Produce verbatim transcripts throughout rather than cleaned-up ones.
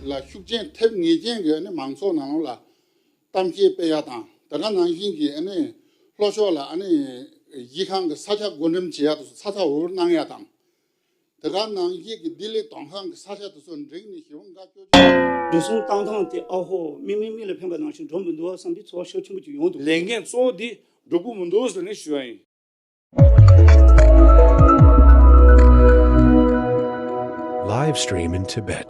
ལ་ཤུགས་རྐྱེན་ཐེབས་ངེས་ཅན་གྱི་ཨ་ནི་མང་ཚོགས་ནང་ལོགས་ལ་གཏམ་བཤད་སྤེལ་ཡ་དང་། དེ་ག་ནང་བཞིན་གྱི་ཨ་ནི་ལྷོ་ཕྱོགས་ལ་ཨ་ནི་གཞིས་ཁང་གི་ས་ཆ་བགོ་འགྲེམས་བྱེད་ཡ་དེ་ཚོ་ཚ་ཚ་འུར་འུར་གནང་ཡ་དང་། དེ་ག་ནང་བཞིན་གྱི་ལྡི་ལི་དོམ་ཁང་གི་ས་ཆ་དེ་ཚོ་འགྲིག་ནས་ཞི་བ་འགའ་སྐྱོ་སྐྱོ། འགྲོ་སོང་བཏང་སྟངས་དེ་ཨ་ཧོ་མིག་མིག་མིག་ལ་ཕན་པ་ནང་བཞིན་འགྲོ་མི་འདུག་བསམ་པའི་ཚོར་བ་ཤུགས་ཆེན་པོ་ཅིག་ཡོང་འདུག་ལས་འགན་གཙོ་བོ་འདི་འགྲུབ་ཀྱི་མི་འདུག་ཟེར་ནས་ཞུ་ཡ་ཡིན། Live stream in Tibet.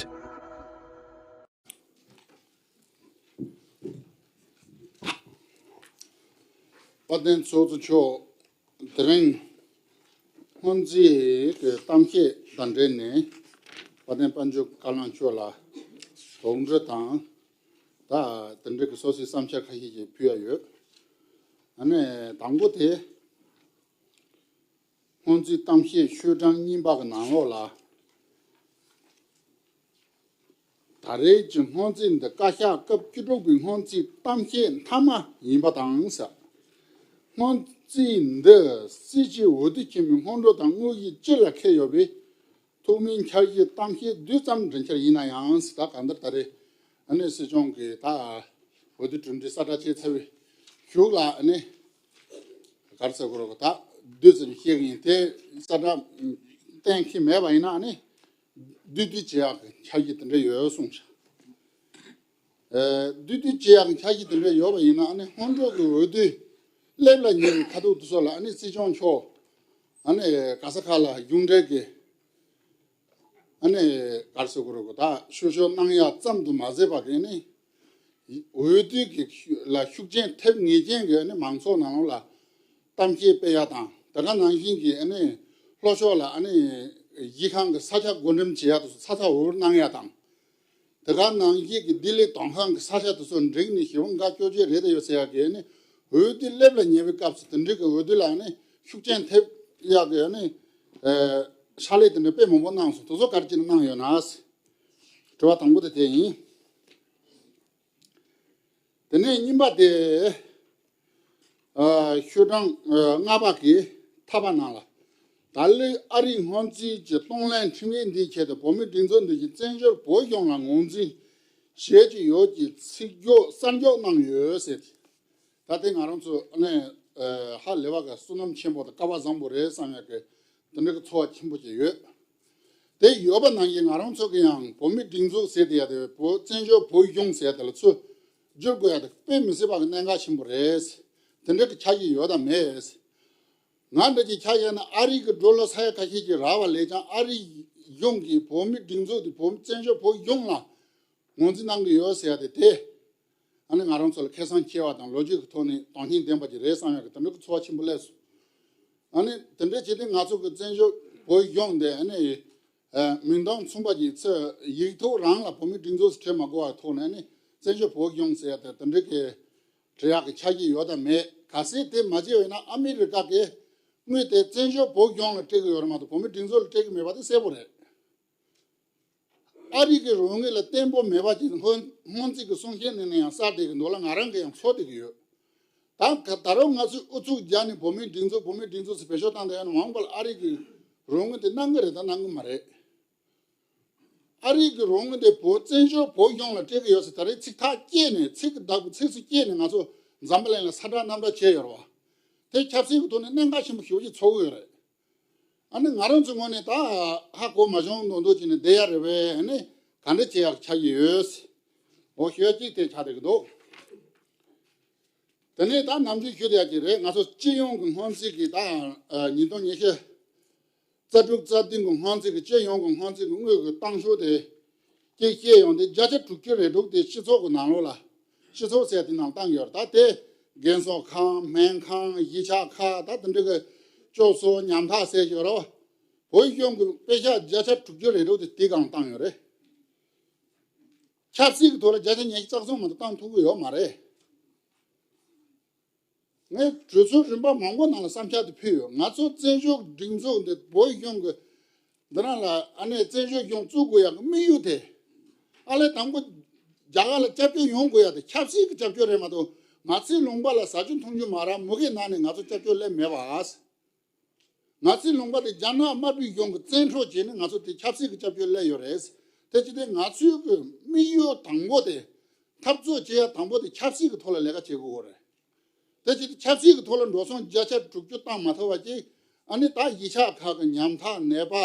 དཔལ་ལྡན་ཚོགས་གཙོ་མཆོག་དེ་རིང་སྔོན་རྩིས་ཀྱི་གཏམ་བཤད་དང་འབྲེལ་ནས་དཔལ་ལྡན་དཔལ་འབྱོར་བཀའ་བློན་མཆོག་ལ་དོགས་འདྲི་དང་། ད་དེ་འབྲེལ་གྱི་སོ་སོའི་བསམ་འཆར་ཁ་ཤས་ཤིག་ཕུལ་ཡ་ཡོད། ཨ་ནི་དང་པོ་དེ། སྔོན་རྩིས་གཏམ་བཤད་ཤོག་གྲངས་གཉིས་པ་གི་ནང་ལོགས་ལ། ད་རེས་ཀྱི་སྔོན་རྩིས་འདི་བཀའ་ཤག་སྐབས་བཅུ་དྲུག་པའི་སྔོན་རྩིས་གཏམ་བཤད་མཐའ་མ་ཡིན་པ་དང་ཟེར། སྔོན་རྩིས་འདི་སྲིད་སྤྱི་འོས་བསྡུ་ཆེན་མོའི་སྔོན་འགྲོ་དང་དངོས་གཞི་སྤྱི་ལ་འཁེལ་ཡོད་པའི་ཐོག་མའི་འཆར་གཞི་གཏམ་བཤད་བསྡུས་ཙམ་འབྲི་འཆར་ཡིན་ན་ཡང་ཟེར། ད་གང་ལྟར་ད་རེས་ཨ་ནི་སྲིད་སྐྱོང་གིས་ད་འོས་བསྡུ་གྲུབ་འབྲས་གསལ་བསྒྲགས་བྱས་ཚར་བའི་གཞུག་ལ་ཨ་ནི། ག་རེ་ཟེར་དགོས་རེད། ད་བསྡུས་ཙམ་བཤད་གི་ཡིན། དེ་གསལ་བསྒྲགས་གཏན་འཁེལ་མེད་པ་ཡིན་ན་ཨ་ནི་བསྡུས་བསྡུས་བྱེད་ཡག་གི་འཆར་གཞི་དེ་འདྲ་ཡོད་གསུངས་ཤག་ཨ། བསྡུས་བསྡུས་བྱེད་ཡག་གི་འཆར་གཞི་དེ་འདྲ་ཡོད་པ་ཡིན་ན་ཨ་ནི་སྔོན་འགྲོ་གི་འོས་བསྡུ་སླེབས་ལ་ཉེ་བའི་ཁ་ཐུག་དེ་ཚོ་ལ་ཨ་ནི་སྲིད་སྐྱོང་མཆོག་ཨ་ནི་ག་ས་ག་ལ་གཞུང་འབྲེལ་གྱི་ཨ་ནི་ག་རེ་ཟེར་དགོས་རེད། ད་ཤོད་ཤོད་གནང་ཡག་ཙམ་དུ་མ་ཟད་པ་གི་ཨ་ནི། འོས་བསྡུ་གི་ལ་ཤུགས་རྐྱེན་ཐེབས་ངེས་ཅན་གྱི་ཨ་ནི་མང་ཚོགས་ནང་ལོགས་ལ་གཏམ་བཤད་སྤེལ་ཡ་དང་། དེ་ག་ནང་བཞིན་གྱི་ཨ་ནི་ལྷོ་ཕྱོགས་ལ་ཨ་ནི་གཞིས་ཁང་གི་ས་ཆ་བགོ་འགྲེམས་བྱེད་ཡ་དེ་ཚོ་ཚ་ཚ་འུར་འུར་གནང་ཡ་དང་། དེ་ག་ནང་བཞིན་གྱི་ལྡི་ལི་དོམ་ཁང་གི་ས་ཆ་དེ་ཚོ་འགྲིག་ནས་ཞི་བ་འགའ་སྐྱོ་སྐྱོ་རེད་ཡོད་ཟེར་ཡ་གི་ཨ་ནི་འོས་བསྡུ་སླེབས་ལ་ཉེ་བའི་སྐབས་སུ་དེ་འགྲིག་གི་འོས་བསྡུ་ལ་ཨ་ནི་ཤུགས་རྐྱེན་ཐེབས་ཡ་གི་ཨ་ནི་ཕྱག་ལས་དེ་འདྲ་དཔེ་མང་པོ་གནང་སོང་། དེ་ཚོ་ག་རེ་བྱས་ནས་གནང་ཡོད་ན། དྲི་བ་དང་པོ་དེ་དེ་ཡིན། དེ་ནས་གཉིས་པ་དེ། ཨ། ཤོག་གྲངས་ཨ་ལྔ་པ་གི་ཐ་པ་ནང་ལ། ད་ལོའི་ཨ་རིའི་སྔོན་རྩིས་ཀྱི་གཏོང་ལེན་ཁྲིམས་ཡིག་འདིའི་ཆེད་དུ་བོད་མིའི་སྒྲིག་འཛུགས་འདི་བཞིན་བཙན་བྱོལ་བོད་གཞུང་ལ་ངོས་འཛིན་བྱེད་ཀྱི་ཡོད་ཀྱི་ཚིག་སྦྱོར་གསར་འཇོག་གནང་ཡོད་ཟེར། ད་ལྟའི་ང་རང་ཚོ་ནས་ཧ་ལས་པ་ག་བསོད་ནམས་ཆེན་པོ་དང་སྐལ་བ་བཟང་པོ་རེད་བསམ་ཡག་གི་དེ་འདྲ་གི་ཚོར་བ་ཆེན་པོ་ཅིག་ཡོད། དེ་ཡོད་པ་ནང་བཞིན་ང་རང་ཚོ་གི་ཡང་བོད་མིའི་སྒྲིག་འཛུགས་ཟེར་དེ་ཡ་དེ་བོད་བཙན་བྱོལ་བོད་གཞུང་ཟེར་དེ་ལ་ཚུར་བསྒྱུར་དགོས་ཡ་དེ་དཔེ་མི་སྲིད་པ་གི་གནད་འགག་ཆེན་པོ་རེད། དེ་འདྲ་གི་འཆར་གཞི་ཡོད་དམ་མེད། ང་འདྲ་གི་ཆ་བཞག་ན་ཨ་རི་གི་ཌོ་ལར་ས་ཡ་ཁ་ཤས་ཀྱི་རག་པ་ལས་ཀྱང་ཨ་རི་གཞུང་གིས་བོད་མིའི་སྒྲིག་འཛུགས་དེ་བོད་བཙན་བྱོལ་བོད་གཞུང་ལ་ངོས་འཛིན་གནང་གི་ཡོད་ཟེར་ཡ་དེ་དེ། ཨ་ནི་ང་རང་ཚོ་ལ་ཁེ་བཟང་ཆེ་བ་དང་ལོ་རྒྱུས་ཀྱི་ཐོག་ནས་དོན་སྙིང་ལྡན་པ་ཅིག་རེད་བསམ་ཡག་གི་དེ་འདྲ་གི་ཚོར་བ་ཆེན་པོ་སླེབས་སོང་། ཨ་ནི་དེ་འདྲ་བྱས་ཏེ་ང་ཚོ་གི་བཙན་བྱོལ་བོད་གཞུང་འདི་ཨ་ནི་ཨ་མིང་དོན་མཚུངས་པ་ཅིག་ཚོས་ཡིག་ཐོག་རང་ལ་བོད་མིའི་སྒྲིག་འཛུགས་སུ་བྲིས་མ་དགོས་པའི་ཐོག་ནས་ཨ་ནི་བཙན་བྱོལ་བོད་གཞུང་ཟེར་ཡ་དེ་དེ་འདྲ་གི་བྲིས་ཡག་གི་འཆར་གཞི་ཡོད་དམ་མེད། གལ་སྲིད་དེ་མ་བྱས་པ་ཡིན་ན་ཨ་མི་རི་ཀ་གིས་དངུལ་དེ་བཙན་བྱོལ་བོད་གཞུང་ལ་སྤྲད་ཀྱི་ཡོད་རེད་མ་གཏོགས་བོད་མིའི་སྒྲིག་འཛུགས་ལ་སྤྲད་ཀྱི་མེད་པ་དེ་གསལ་པོ་རེད། ཨ་རི་གི་རོགས་དངུལ་ལ་བརྟན་པོ་མེད་པ་ཅིག་སྔོན་སྔོན་རྩིས་ཀྱི་གསུང་བཤད་ནང་ནས་ཡང་གསལ་བསྡད་ཀྱི་འདུག་ལ། ང་རང་གིས་ཡང་ཚོར་བསྡད་ཀྱི་ཡོད། ད་ག་ད་རུང་ང་ཚོས་ཨུ་ཚུགས་རྒྱག་ནས་བོད་མིའི་སྒྲིག་འཛུགས་བོད་མིའི་སྒྲིག་འཛུགས་ཟེར་བེད་སྤྱོད་བཏང་བསྡད་ཡོད་ན་མ་འོངས་པ་ལ་ཨ་རི་གི་རོགས་དངུལ་དེ་གནང་གི་རེད་ད་གནང་གི་མ་རེད། ཨ་རི་གི་རོགས་དངུལ་དེ་བོད་བཙན་བྱོལ་བོད་གཞུང་ལ་སྤྲད་ཀྱི་ཡོད་ཟེར་ད་རེས་ཚིག་ཐག་བཅད་ནས་ཚིག་གི་བདག་པོ་ཚིག་སུ་བཅད་ནས་ང་ཚོ་འཛམ་བུ་གླིང་ལ་གསལ་བསྒྲགས་རྣམ་པ་བྱས་ཡོད་རེད་བ། དེ་ཆབ་སྲིད་ཀྱི་ཐོག་ནས་གནད་འགག་ཆེན་པོ་ཞེ་པོ་ཅིག་ཚོར་གི་ཡོད་རེད། ཨ་ནི་ང་རང་ཚོའི་ངོས་ནས་ད་ཧ་གོ་མ་བྱུང་མདོག་མདོག་བྱས་ནས་བསྡད་ཡ་རེད་པས། ཨ་ནི་ག་འདྲ་བྱེད་ཡག་ཆགས་ཀྱི་ཡོད། འོ་ཞུ་ཡ་གཅིག་དེ་ཆགས་བསྡད་ཀྱི་འདུག་དེ་ནས་ད་ནམ་རྒྱུན་ཞུ་བསྡད་ཡ་གཅིག་རེད། ང་ཚོ་སྤྱི་ཡོངས་ཀྱི་སྔོན་རྩིས་ཀྱི་ད་ཨ་ཉིས་སྟོང་ཉི་ཤུ་རྩ་དྲུག་རྩ་བདུན་གྱི་སྔོན་རྩིས་ཀྱི་སྤྱི་ཡོངས་ཀྱི་སྔོན་རྩིས་ཀྱི་དངུལ་གྱི་གཏོང་ཤུགས་དེ་གཅིག་བཤད་ཡོང་དུས་བརྒྱ་ཆ་དྲུག་ཅུ་རེ་དྲུག་དེ་སྤྱི་ཚོགས་ཀྱི་ནང་ལོགས་ལ་སྤྱི་ཚོགས་ཟེར་དེ་ནང་བཏང་ཡོད་རེད། ད་དེ་རྒན་གསོ་ཁང་སྨན་ཁང་གཞིས་ཆགས་ཁག་ད་དེ་འདྲ་གི་སྐྱོ་གསོ་ཉམ་ཐག་ཟེར་ཡོད་རེད་བ། བོད་གཞུང་གི་པེ་ཤག་བརྒྱ་ཆ་དྲུག་ཅུ་རེ་དྲུག་དེ་དེ་སྒང་བཏང་ཡོད་རེད། ཆབ་སྲིད་ཀྱི་ཐོག་ལ་བརྒྱ་ཆ་ཉི་ཤུ་རྩ་གསུམ་མ་གཏོགས་བཏང་ཐུབ་ཀྱི་ཡོད་མ་རེད། ངས་གྲོས་ཚོགས་རིམ་པ་མང་པོ་ནང་ལ་བསམ་འཆར་དེ་ཕུལ་ཡོད། ང་ཚོ་བཙན་བྱོལ་སྒྲིག་འཛུགས་འདི་བོད་གཞུང་གི་འདི་རང་ལ་ཨ་ནེ་བཙན་བྱོལ་གཞུང་བཙུགས་དགོས་ཡག་གི་དམིགས་ཡུལ་དེ། ཨ་ལས་དང་པོ་རྒྱ་གར་ལ་སྐྱབས་བཅོལ་ཡོང་དགོས་ཡག་དེ་ཆབ་སྲིད་ཀྱི་སྐྱབས་བཅོལ་རེད་མ་གཏོགས་ང་ཚོའི་ལུང་པ་ལ་ཟ་རྒྱུ་འཐུང་རྒྱུ་མ་རག་མུ་གེ་ནང་ནས་ང་ཚོ་སྐྱབས་བཅོལ་སླེབས་མེད་པ། ང་ཚོའི་ལུང་པ་དེ་རྒྱ་ནག་དམར་པོའི་གཞུང་གི་བཙན་འཕྲོག་བྱས་ནས་ང་ཚོ་དེ་ཆབ་སྲིད་ཀྱི་སྐྱབས་བཅོལ་སླེབས་ཡོད་རེད། དེ་བྱས་ཏེ་ང་ཚོའི་གི་དམིགས་ཡུལ་དང་པོ་དེ། འཐབ་རྩོད་བྱེད་ཡ་དང་པོ་དེ་ཆབ་སྲིད་ཀྱི་ཐོག་ལ་ལས་ཀ་བྱེད་དགོས་རེད། དེ་བྱས་ཏེ་ཆབ་སྲིད་ཀྱི་ཐོག་ལ་འགྲོ་སོང་བརྒྱ་ཆ་དྲུག་ཅུ་བཏང་མ་ཐུབ་པ་ཅིག་ཨ་ནི་ད་གཞིས་ཆགས་ཁག་གི་ཉམ་ཐག་ནད་པ།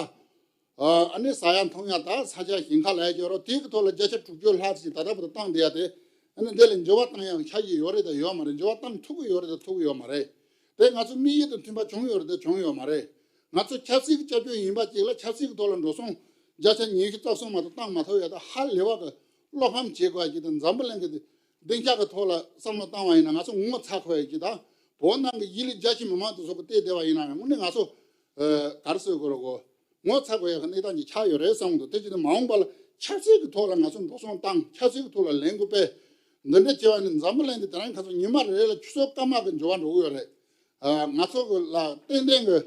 ཨ་ནི་ཟ་ཡ་འཐུང་ཡ་ད་ས་ཆ་ཞིང་ཁ་ལ་ཡ་སྐྱོ་རོགས་དེའི་གི་ཐོག་ལ་བརྒྱ་ཆ་དྲུག་ཅུ་ལྷག་ཅིག་ད་ལྟ་བར་དུ་བཏང་བསྡད་ཡ་དེ། ཨ་ནི་འདི་ལ་འགྱུར་བ་བཏང་ཡ་ཆ་ཡི་ཡོད་རེད་དང་ཡོད་མ་རེད། འགྱུར་བ་བཏང་ཐུབ་ཀྱི་ཡོད་རེད་དང་ཐུབ་ཀྱི་ཡོད་མ་རེད། དེ་ང་ཚོ་དམིགས་ཡུལ་དང་མཐུན་པ་བྱུང་ཡོད་རེད་དང་བྱུང་ཡོད་མ་རེད། ང་ཚོ་ཆབ་སྲིད་ཀྱི་སྐྱབས་བཅོལ་ཡིན་པ་ཅིག་ལ་ཆབ་སྲིད་ཀྱི་ཐོག་ལ་འགྲོ་སོང་བརྒྱ་ཆ་ཉི་ཤུ་རྩ་གསུམ་མ་གཏོགས་བཏང་མ་ཐུབ་ཡ་ད་ཧ་ལས་པ་གི་བློ་ཕམ་བྱེད་དགོས་ཡ་ཅིག་དང་འཛམ་བུ་གླིང་གི་བདེ་འཇགས་ཀྱི་ཐོག་ལ་བསམ་བློ་བཏང་བ་ཡིན་ན་ང་ཚོ་ངོ་ཚ་དགོས་ཡ་ཅིག་དང་བོད་ནང་གི་ཡིག་ལི་བརྒྱ་ཆ་མི་མང་དེ་ཚོ་གི་བལྟས་བསྡད་པ་ཡིན་ན་དངོས་གནས་ང་ཚོ་ག་རེ་ཟེར་དགོས་རེད་གོ། ངོ་ཚ་དགོས་ཡ་གི་གནས་སྟངས་ཅིག་ཆགས་ཡོད་རེད་བསམ་གི་འདུག་དེ་བྱས་ཏེ་མ་འོངས་པ་ལ་ཆབ་སྲིད་ཀྱི་ཐོག་ལ་ང་ཚོ་འགྲོ་སོང་བཏང་ཆབ་སྲིད་ཀྱི་ཐོག་ལ་ལས་འགུལ་སྤེལ་འདི་འདྲ་བྱས་པ་ནི་འཛམ་བུ་གླིང་འདི་དེ་རིང་ཁ་སང་ཉི་མ་རེ་རེ་ལ་ཆུ་ཚོད་སྐར་མ་གི་འགྱུར་བ་འགྲོ་གི་ཡོད་རེད། ང་ཚོ་གི་ལ་ཏན་ཏན་གི་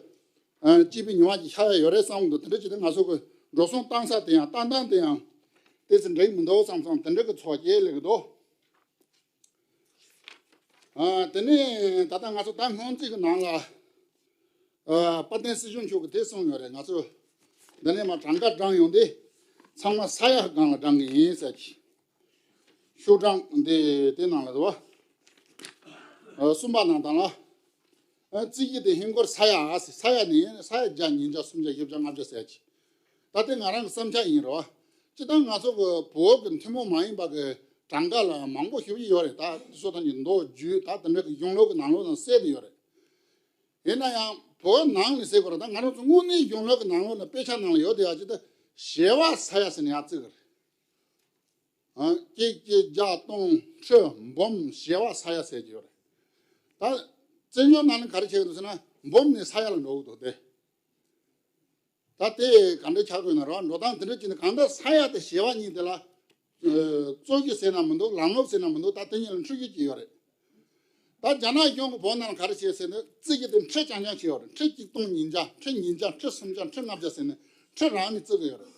སྐྱིད་པའི་ཉི་མ་ཅིག་ཤར་ཡ་ཡོད་རེད་བསམ་གི་འདུག་དེ་འདྲ་བྱས་ཏེ་ང་ཚོ་གི་འགྲོ་སོང་བཏང་ས་དེ་ཡང་བཏང་སྟངས་དེ་ཡང་ཏོག་ཙམ་འགྲིག་མི་འདུག་བསམ་སོང་། དེ་འདྲ་གི་ཚོར་སྐྱེ་ལེ་གི་འདུག་ཨ། དེ་ནས་ད་ལྟ་ང་ཚོ་ད་སྔོན་རྩིས་ཀྱི་ནང་ལ་ཨ། དཔལ་ལྡན་སྲིད་སྐྱོང་མཆོག་གིས་དེ་གསུངས་ཡོད་རེད། ང་ཚོ་འདི་ནས་མར་གྲངས་ཀ་བགྲང་ཡོང་དུས་ཚང་མ་ས་ཡ་སྒང་ལ་བགྲང་གི་ཡིན་ཟེར་གྱི། ཤོག་གྲངས་འདི་དེ་ནང་ལ་འདུག་བ། ཨ། གསུམ་པ་ནང་དང་ལ། ཨ། རྩིས་ཀྱི་དེ་ཧིན་སྒོར་ས་ཡ་ཨ་ཟེར། ས་ཡ་ནི་ས་ཡ་བརྒྱ། ཉིས་བརྒྱ། སུམ་བརྒྱ། བཞི་བརྒྱ། ལྔ་བརྒྱ་ཟེར་གྱི། ད་དེ་ང་རང་གི་བསམ་འཆར་ཡིན་རོ། སྤྱིར་བཏང་ང་ཚོ་གི་བོད་ཀྱི་ཐུན་མོང་མ་ཡིན་པ་གི་གྲངས་ཀ་ལ་མང་པོ་ཞེ་པོ་ཅིག་ཡོད་རེད། ད་སོ་ཐམས་ཅད་མདོ་རྒྱུད་ད་དེ་འདྲ་གི་གཞུང་ལུགས་ཀྱི་ནང་ལོགས་ནང་གསལ་དུ་ཡོད་རེད། ཡིན་ན་ཡང་བོད་ནང་ནས་ཟེར་དགོས་རེད། ད་ང་རང་ཚོ་དངོས་གནས་གཞུང་ལུགས་ཀྱི་ནང་ལོགས་ན་དཔེ་ཆ་ནང་ལ་ཡོད་དེ་ཡ་ཅིག་ད་བྱེ་བ་ས་ཡ་ཟེར་ནས་ཡང་བརྩི་གི་རེད། ཨ། གཅིག་གཅིག་བརྒྱ་སྟོང་ཁྲི་འབུམ་བྱེ་བ་ས་ཡ་ཟེར་གྱི་ཡོད་རེད། ད་བཙན་བྱོལ་ནང་ནས་ག་རེ་བྱེད་ཀྱི་འདུག་ཟེར་ན་འབུམ་ནས་ས་ཡ་ལ་འགྲོ་གི་འདུག་སྟེ། ད་དེ་ག་འདྲ་ཆགས་དགོས་ན་རོ། འགྲོ་སྟངས་དེ་འདྲ་བྱས་ནས་གང་ལྟར་ས་ཡ་དང་བྱེ་བ་གཉིས་དེ་ལ་ཨ། རྩོད་རྒྱུ་ཟེར་ན་མི་འདུག་ལམ་ལུགས་ཟེར་ན་མི་འདུག་ད་དེ་གཉིས་ལ་འཁྲུལ་རྒྱུ་ཅིག་ཡོད་རེད། ད་རྒྱ་ནག་གཞུང་གིས་བོད་ནང་ལ་ག་རེ་བྱས་ཟེར་ན་རྩིས་ཀྱི་དེ་ཁྲི་རྐྱང་རྐྱང་བྱས་ཡོད་རེད། ཁྲི་གཅིག་སྟོང་ཉིས་བརྒྱ། ཁྲི་ཉིས་བརྒྱ། ཁྲི་སུམ་བརྒྱ། ཁྲི་ལྔ་བརྒྱ་ཟེར་ནས་ཁྲི་རང་ནས་བརྩི་གི་ཡོད་རེད།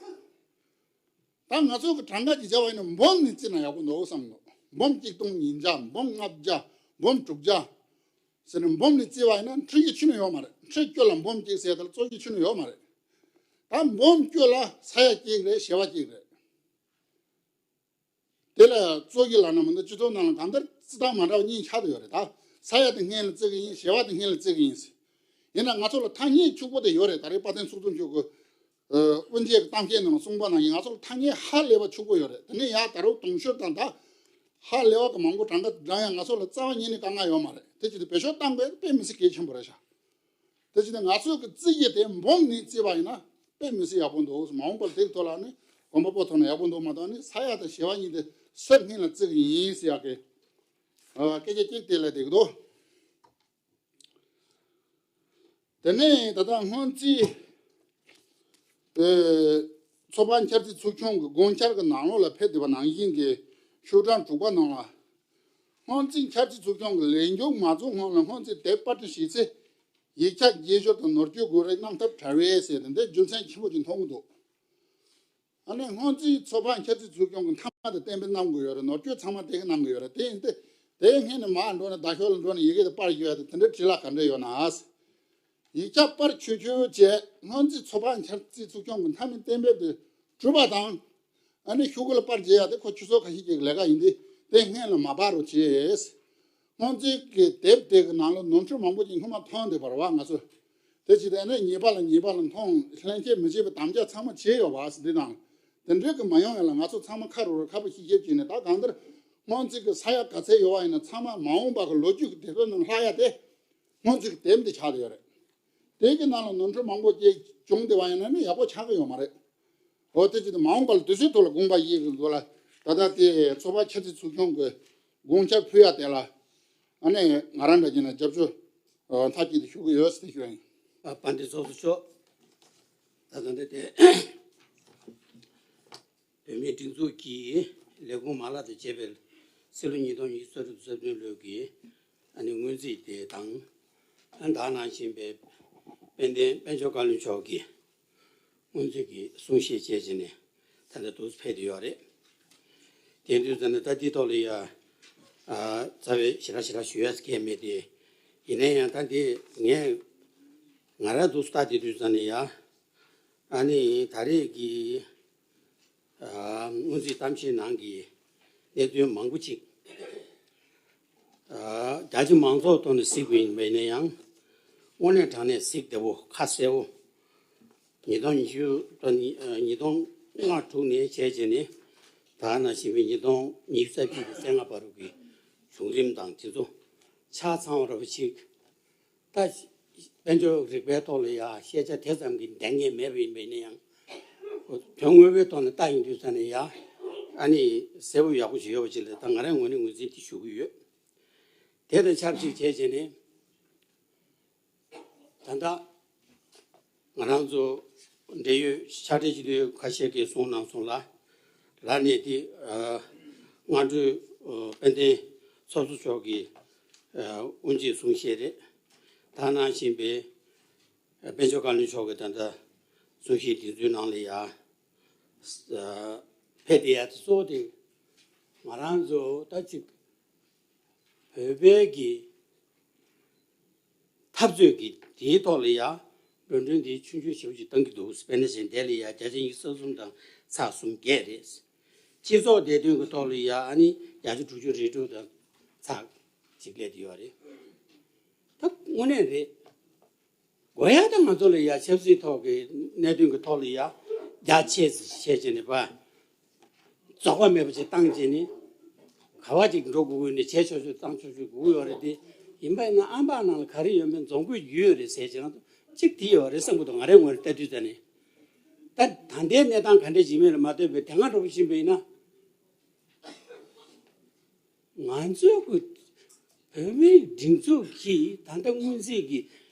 ད་ང་ཚོ་གི་གྲངས་ཀ་ཅིག་བྱས་པ་ཡིན་ན་འབུམ་ནས་བརྩིས་ན་ཡག་པོ་འདུག་བསམ་གི་འདུག་འབུམ་གཅིག་སྟོང་ཉིས་བརྒྱ། འབུམ་ལྔ་བརྒྱ། འབུམ་དྲུག་བརྒྱ་ཟེར་ནས་འབུམ་ནས་བརྩིས་པ་ཡིན་ན་འཁྲུལ་རྒྱུ་ཁྱོན་ནས་ཡོད་མ་རེད། ཁྲི་བཅུ་ལ་འབུམ་གཅིག་ཟེར་ད་རྩོད་རྒྱུ་ཁྱོན་ནས་ཡོད་མ་རེད། ད་འབུམ་བཅུ་ལ་ས་ཡ་གཅིག་རེད། བྱེ་བ་གཅིག་རེད། དེ་ལ་རྩོད་རྒྱུ་ལབ་ན་མི་འདུག་སྤྱི་ཚོགས་ནང་ལ་གང་ལྟར་རྩིས་སྟངས་མ་འདྲ་བ་གཉིས་ཆགས་བསྡད་ཡོད་རེད། ད་ས་ཡ་དེ་སྔོན་ལ་བརྩི་གི་ཡིན། བྱེ་བ་དེ་སྔོན་ལ་བརྩི་གི་ཡིན་ཟེར། ཡིན་ན་ང་ཚོ་ལ་ཐ་སྙད་ཕྱུག་པོ་དེ་ཡོད་རེད། ད་རེས་དཔལ་ལྡན་ཚོགས་གཙོ་མཆོག་གི་ཨ། དབུ་འབྱེད་ཀྱི་གཏམ་བཤད་ནང་གསུངས་པ་ནང་བཞིན་ང་ཚོ་ལ་ཐ་སྙད་ཧ་ལས་པ་ཕྱུག་པོ་ཡོད་རེད། དེ་ནས་ཡར་ད་རུང་དུང་ཕྱུར་དང་ད་ཧ་ལས་པ་གི་མང་པོ་གྲངས་ཀ་བགྲང་ཡ་ང་ཚོ་ལ་རྩ་བ་ཉིད་ནས་དཀའ་ངལ་ཡོད་མ་རེད། དེ་བྱས་ཏེ་བེད་སྤྱོད་བཏང་དགོས་དཔེ་མི་སྲིད་གལ་ཆེན་པོ་རེད་ཤག་དེ་བྱས་ཏེ་ང་ཚོ་གི་རྩིས་ཀྱི་དེ་འབུམ་ནས་བརྩིས་པ་ཡིན་ན་དཔེ་མི་སྲིད་ཡག་པོ་འདུག་མ་འོངས་པར་དེའི་ཐོག་ལ་ནི་གོམ་པ་སྤོ་ཐུབ་ན་ཡག་པོ་འདུག་མ་གཏོགས་ནི་ས་ཡ་དང་བྱེ་བ་གཉིས་དེ་སུ་སྔོན་ལ་བརྩི་གི་ཡིན་ཟེར་ཡག་གི་ཨ། སྐད་ཆ་གཅིག་དེ་ལ་བསྡད་ཀྱི་འདུག་དེ་ནས་ད་ལྟ་སྔོན་རྩིས་ཨེ། ཚོགས་པ་འཆར་རྩིས་ཚོགས་ཆུང་གི་དགོངས་འཆར་གྱི་ནང་ལོགས་ལ་ཕེབས་བསྡད་པ་ནང་བཞིན་གྱི་ཤོག་གྲངས་དྲུག་པ་ནང་ལ། སྔོན་རྩིས་འཆར་རྩིས་ཚོགས་ཆུང་གི་ལས་མཇུག་མ་རྫོགས་སྔོན་ལ་སྔོན་རྩིས་དེབ་པར་སྐྲུན་བྱས་ཚེ། ཡིག་ཆ་དགྱེས་སྦྱོར་དང་ནོར་སྐྱོན་བགོ་རེས་གནང་ཐབས་བྲལ་བས་ཟེར་ཏེ་འདི་རྒྱུ་མཚན་ཆེན་པོ་ཅིག་མཐོང་གི་འདུག་ཨ་ནི་སྔོན་རྩིས་ཚོགས་པ་འཆར་རྩིས་ཚོགས་ཆུང་གི་མཐའ་མ་དེ་གཏན་འབེབས་གནང་དགོས་ཡོད་རེད། ནོར་སྐྱོན་ཚང་མ་དེ་ག་གནང་དགོས་ཡོད་རེད། དེ་ཡིན་ཏེ། དེའི་སྔོན་ནས་མར་འགྲོ་ནས་རྡ་ཤོད་ལ་འགྲོ་ནས་ཡི་གེ་དེ་པར་ཞུ་ཡ་དེ་དེ་འདྲའི་བྲིས་ལ་ག་འདྲ་ཡོད་ན། ཡིག་ཆ་པར་ཆོད་ཆོད་བྱས། སྔོན་རྩིས་ཚོགས་པ་འཆར་རྩིས་ཚོགས་ཆུང་གི་མཐའ་མའི་གཏན་འབེབས་དེ་གྲུབ་པ་དང་། ཨ་ནི་ཤོག་གུ་ལ་པར་རྒྱག་ཡ་དེ་ཁོ་ཆུ་ཚོད་ཁ་ཤས་ཀྱི་ལས་ཀ་ཡིན་དུས་དེ་སྔོན་ལ་མ་པར་རོགས་བྱས། སྔོན་རྩིས་ཀྱི་དེབ་དེ་གི་ནང་ལ་ནོར་འཁྲུལ་མང་པོ་ཅིག་སྔོན་མ་མཐོང་བསྡད་པ་རེད་བ། ང་ཚོ་དེ་བྱས་ཏེ་ཨ་ནི་ཉེས་པ་ལ་ཉེས་པ་ལ་མཐོང་། ལྷན་སྐྱེས་མི་བྱེད་པའི་དམ་བཅའ་ཚང་མ་བྱས་ཡོད་བ། འདི་དང་དེ་འདྲའི་གི་མ་ཡོང་ཡ་ལ་ང་ཚོ་ཚང་མ་ཁ་རུ་རུ་ཁ་པོ་ཤིག་ཤིག་བྱས་ནས། ད་གང་ལྟར་སྔོན་རྩིས་ཀྱི་ས་ཡ་ག་ཚད་ཡོད་བ་ཡིན་ན་ཚང་མ་མ་འོངས་པ་གི་ལོ་རྒྱུས་ཀྱི་དེབ་ཐེར་ནང་ལྷག་ཡ་དེ་སྔོན་རྩིས་ཀྱི་དེབ་འདི་ཆགས་བསྡད་ཡོད་རེད། དེ་གི་ནང་ལ་ནོར་འཁྲུལ་མང་པོ་ཅིག་བྱུང་བསྡད་པ་ཡིན་ན་ནི་ཡག་པོ་ཆགས་ཀྱི་ཡོད་མ་རེད། འོ་དེ་ཅི་སྟེ་མ་འོངས་པ་ལ་དུས་ཚོད་ཐོག་ལ་དགོངས་པ་ཡིད་ཀྱི་འདུག་ལ། ད་ལྟ་དེ་ཚོགས་པ་འཆར་རྩིས་ཚོགས་ཆུང་གི་དགོངས་འཆར་ཕུལ་ཡ་དེ་ལ་ཨ་ནི་ང་རང་འདྲ་བྱས་ན་རྒྱབ་སྐྱོར་མཐའ་གཅིག་ཏུ་ཞུ་གི་ཡོད་ཟེར་ཞུ་ཡ་ཡིན། ཨ། དཔལ་ལྡན་ཚོགས་གཙོ་མཆོག་ད་ལྟ་འདི་དེ་བོད་མིའི་སྒྲིག་འཛུགས་ཀྱི་ལས་ཁུངས་མ་ལག་དང་བཅས་པའི་སྲིད་ལོ་ཉིས་སྟོང་ཉི་ཤུ་རྩ་དྲུག་རྩ་བདུན་ལོའི་གི་ཨ་ནི་སྔོན་རྩིས་དེ་དང་། ཨ། ད་ནང་བཞིན་པའི་དཔལ་ལྡན་དཔལ་འབྱོར་བཀའ་བློན་མཆོག་གིས་སྔོན་རྩིས་ཀྱི་གསུང་བཤད་བྱས་བྱས་ནས་ད་ལྟ་འདུག་ཕེབས་བསྡད་ཡོད་རེད། དེ་དུས་ཙམ་ནས་ད་འདི་ཐོག་ལ་ཡ། ཨ། རྩ་བའི་ཞེ་དྲག་ཞེ་དྲག་ཞུ་ཡ་གང་ཡང་མེད་དེ། ཡིན་ན་ཡང་ད་འདི་ངས་ང་རང་འདུག་ལྟ་བསྡད་དུས་ཙམ་ནས་ཡ། ཨ་ནི་ད་རེས་ཀྱི་ སྔོན་རྩིས་གཏམ་བཤད་ནང་གི་གནད་དོན་མང་པོ་ཅིག་རྒྱ་ཆེ་མང་ཚོགས་ཐོག་ནས་གཟིགས་པ་ཡིན་པ་ཡིན་ན་ཡང་། དངོས་གནས་དྲང་གནས་གཟིགས་བདེ་བོ་ཁ་གསལ་བོ། ཉིས་སྟོང་ཉི་ཤུ་དང་ཉི་ཉིས་སྟོང་ལྔ་དྲུག་ནས་བྱས་བྱས་ནས་ད་ནང་བཞིན་པའི་ཉིས་སྟོང་ཉི་ཤུ་རྩ་གཅིག་གི་རྩ་ལྔ་བར་དུ་གི་བྱུང་རིམ་དང་དེ་ཚོ་ཆ་ཚང་བ་ར་བ་ཅིག་ད་དཔལ་འབྱོར་རིག་པའི་ཐོག་ལ་ཡ་ཤེས་བྱ་དེ་ཙམ་གྱི་ལྡན་ངེས་མེད་པ་ཡིན་པ་ཡིན་ན་ཡང་། དོན་དངོས་པོའི་ཐོག་ནས་ལྟ་ཡོང་དུས་ཙ་ནས་ཡ། ཨ་ནི་གསལ་པོ་ཡག་པོ་ཞིག་ཡོད་པ་ཅིག་ལ་ད་ང་རའི་ངོས་ནས་ངོས་འཛིན་དེ་ཞུ་གི་ཡོད། དེ་དང་ཆབས་ཅིག་བྱས་བྱས་ནས། ད་ལྟ་ང་རང་ཚོ་འབྲེལ་ཡོད་ཕྱག་སྦྲེལ་སྤྱི་འཐུས་ཁ་ཤས་ཀྱིས་གསུངས་གནང་སོང་ལ། ལར་ནས་དེ་ཨ་སྔ་འགྲོའི་ཨ་དཔལ་ལྡན་ཚོགས་གཙོ་མཆོག་གིས་ཨ་དབུ་འབྱེད་གསུང་བཤད་རེད། ད་གནང་བཞིན་པའི་ཨ་དཔལ་འབྱོར་བཀའ་བློན་མཆོག་གིས་ད་ལྟ་གསུང་བཤད་དེ་ཚོའི་ནང་ལ་ཡ་ཨ་ཕེབས་བསྡད་ཡ་དེ་གཙོ་བོ་དེ་ང་རང་ཚོ་ད་ཅིག་བོད་པའི་གི་འཐབ་རྩོད་ཀྱི་དེའི་ཐོག་ལ་ཡ་འགྲོ་གྲོན་དེ་ཆུང་ཆུང་ཞེ་པོ་ཅིག་བཏང་གི་འདུག་དཔེར་ན་བཞིན་དེ་ལ་ཡ་བརྒྱ་ཆ་ཉི་ཤུ་རྩ་གསུམ་དང་ཚེག་སུམ་བརྒྱད་རེད། སྤྱི་ཚོགས་བདེ་དོན་གྱི་ཐོག་ལ་ཡ་ཨ་ནི་བརྒྱ་ཆ་དྲུག་ཅུ་རེ་དྲུག་དང་ཚེག་གཅིག་སླེབས་ཡོད་རེད། ད་དངོས་གནས་རེད། དགོས་ཡ་ད་ང་ཚོ་ལ་ཡ་ཆབ་སྲིད་ཐོག་གི་གནད་དོན་གྱི་ཐོག་ལ་ཡ་རྒྱ་ཆེ་ཙམ་བྱས་བྱས་ནས་པ། རྫོགས་པ་མེད་པ་ཅིག་བཏང་བྱས་ནས། ག་བ་ཅིག་འགྲོ་དགོས་ཀྱི་ནས་བྱས་ཆོག་ཆོག་བཏང་ཆོག་ཆོག་དགོས་ཀྱི་ཡོད་རེད་དེ། ཡིན་པ་ཡིན་ན་ཨམ་ཕྲག་ནང་ལ་ག་རེ་ཡོད་མེད་འཛོམས་དགོས་ཀྱི་ཡོད་རེད་ཟེར་བྱས་ང་ཚོ་གཅིག་དེ་ཡོད་རེད་བསམ་གྱི་འདུག་ང་རའི་ངོས་ནས་ལྟ་དུས་ཙ་ནས། ད་ད་ལྟའི་གནས་སྟངས་ག་འདྲ་ཞིག་མེད་ལ་མ་ལྟོས་པའི་དེ་སྔ་འགྲོ་བཞིན་པ་ཡིན་ན། ང་ཚོའི་གི་བོད་མིའི་སྒྲིག་འཛུགས་ཀྱིས་ད་ལྟ་སྔོན་རྩིས་ཀྱི་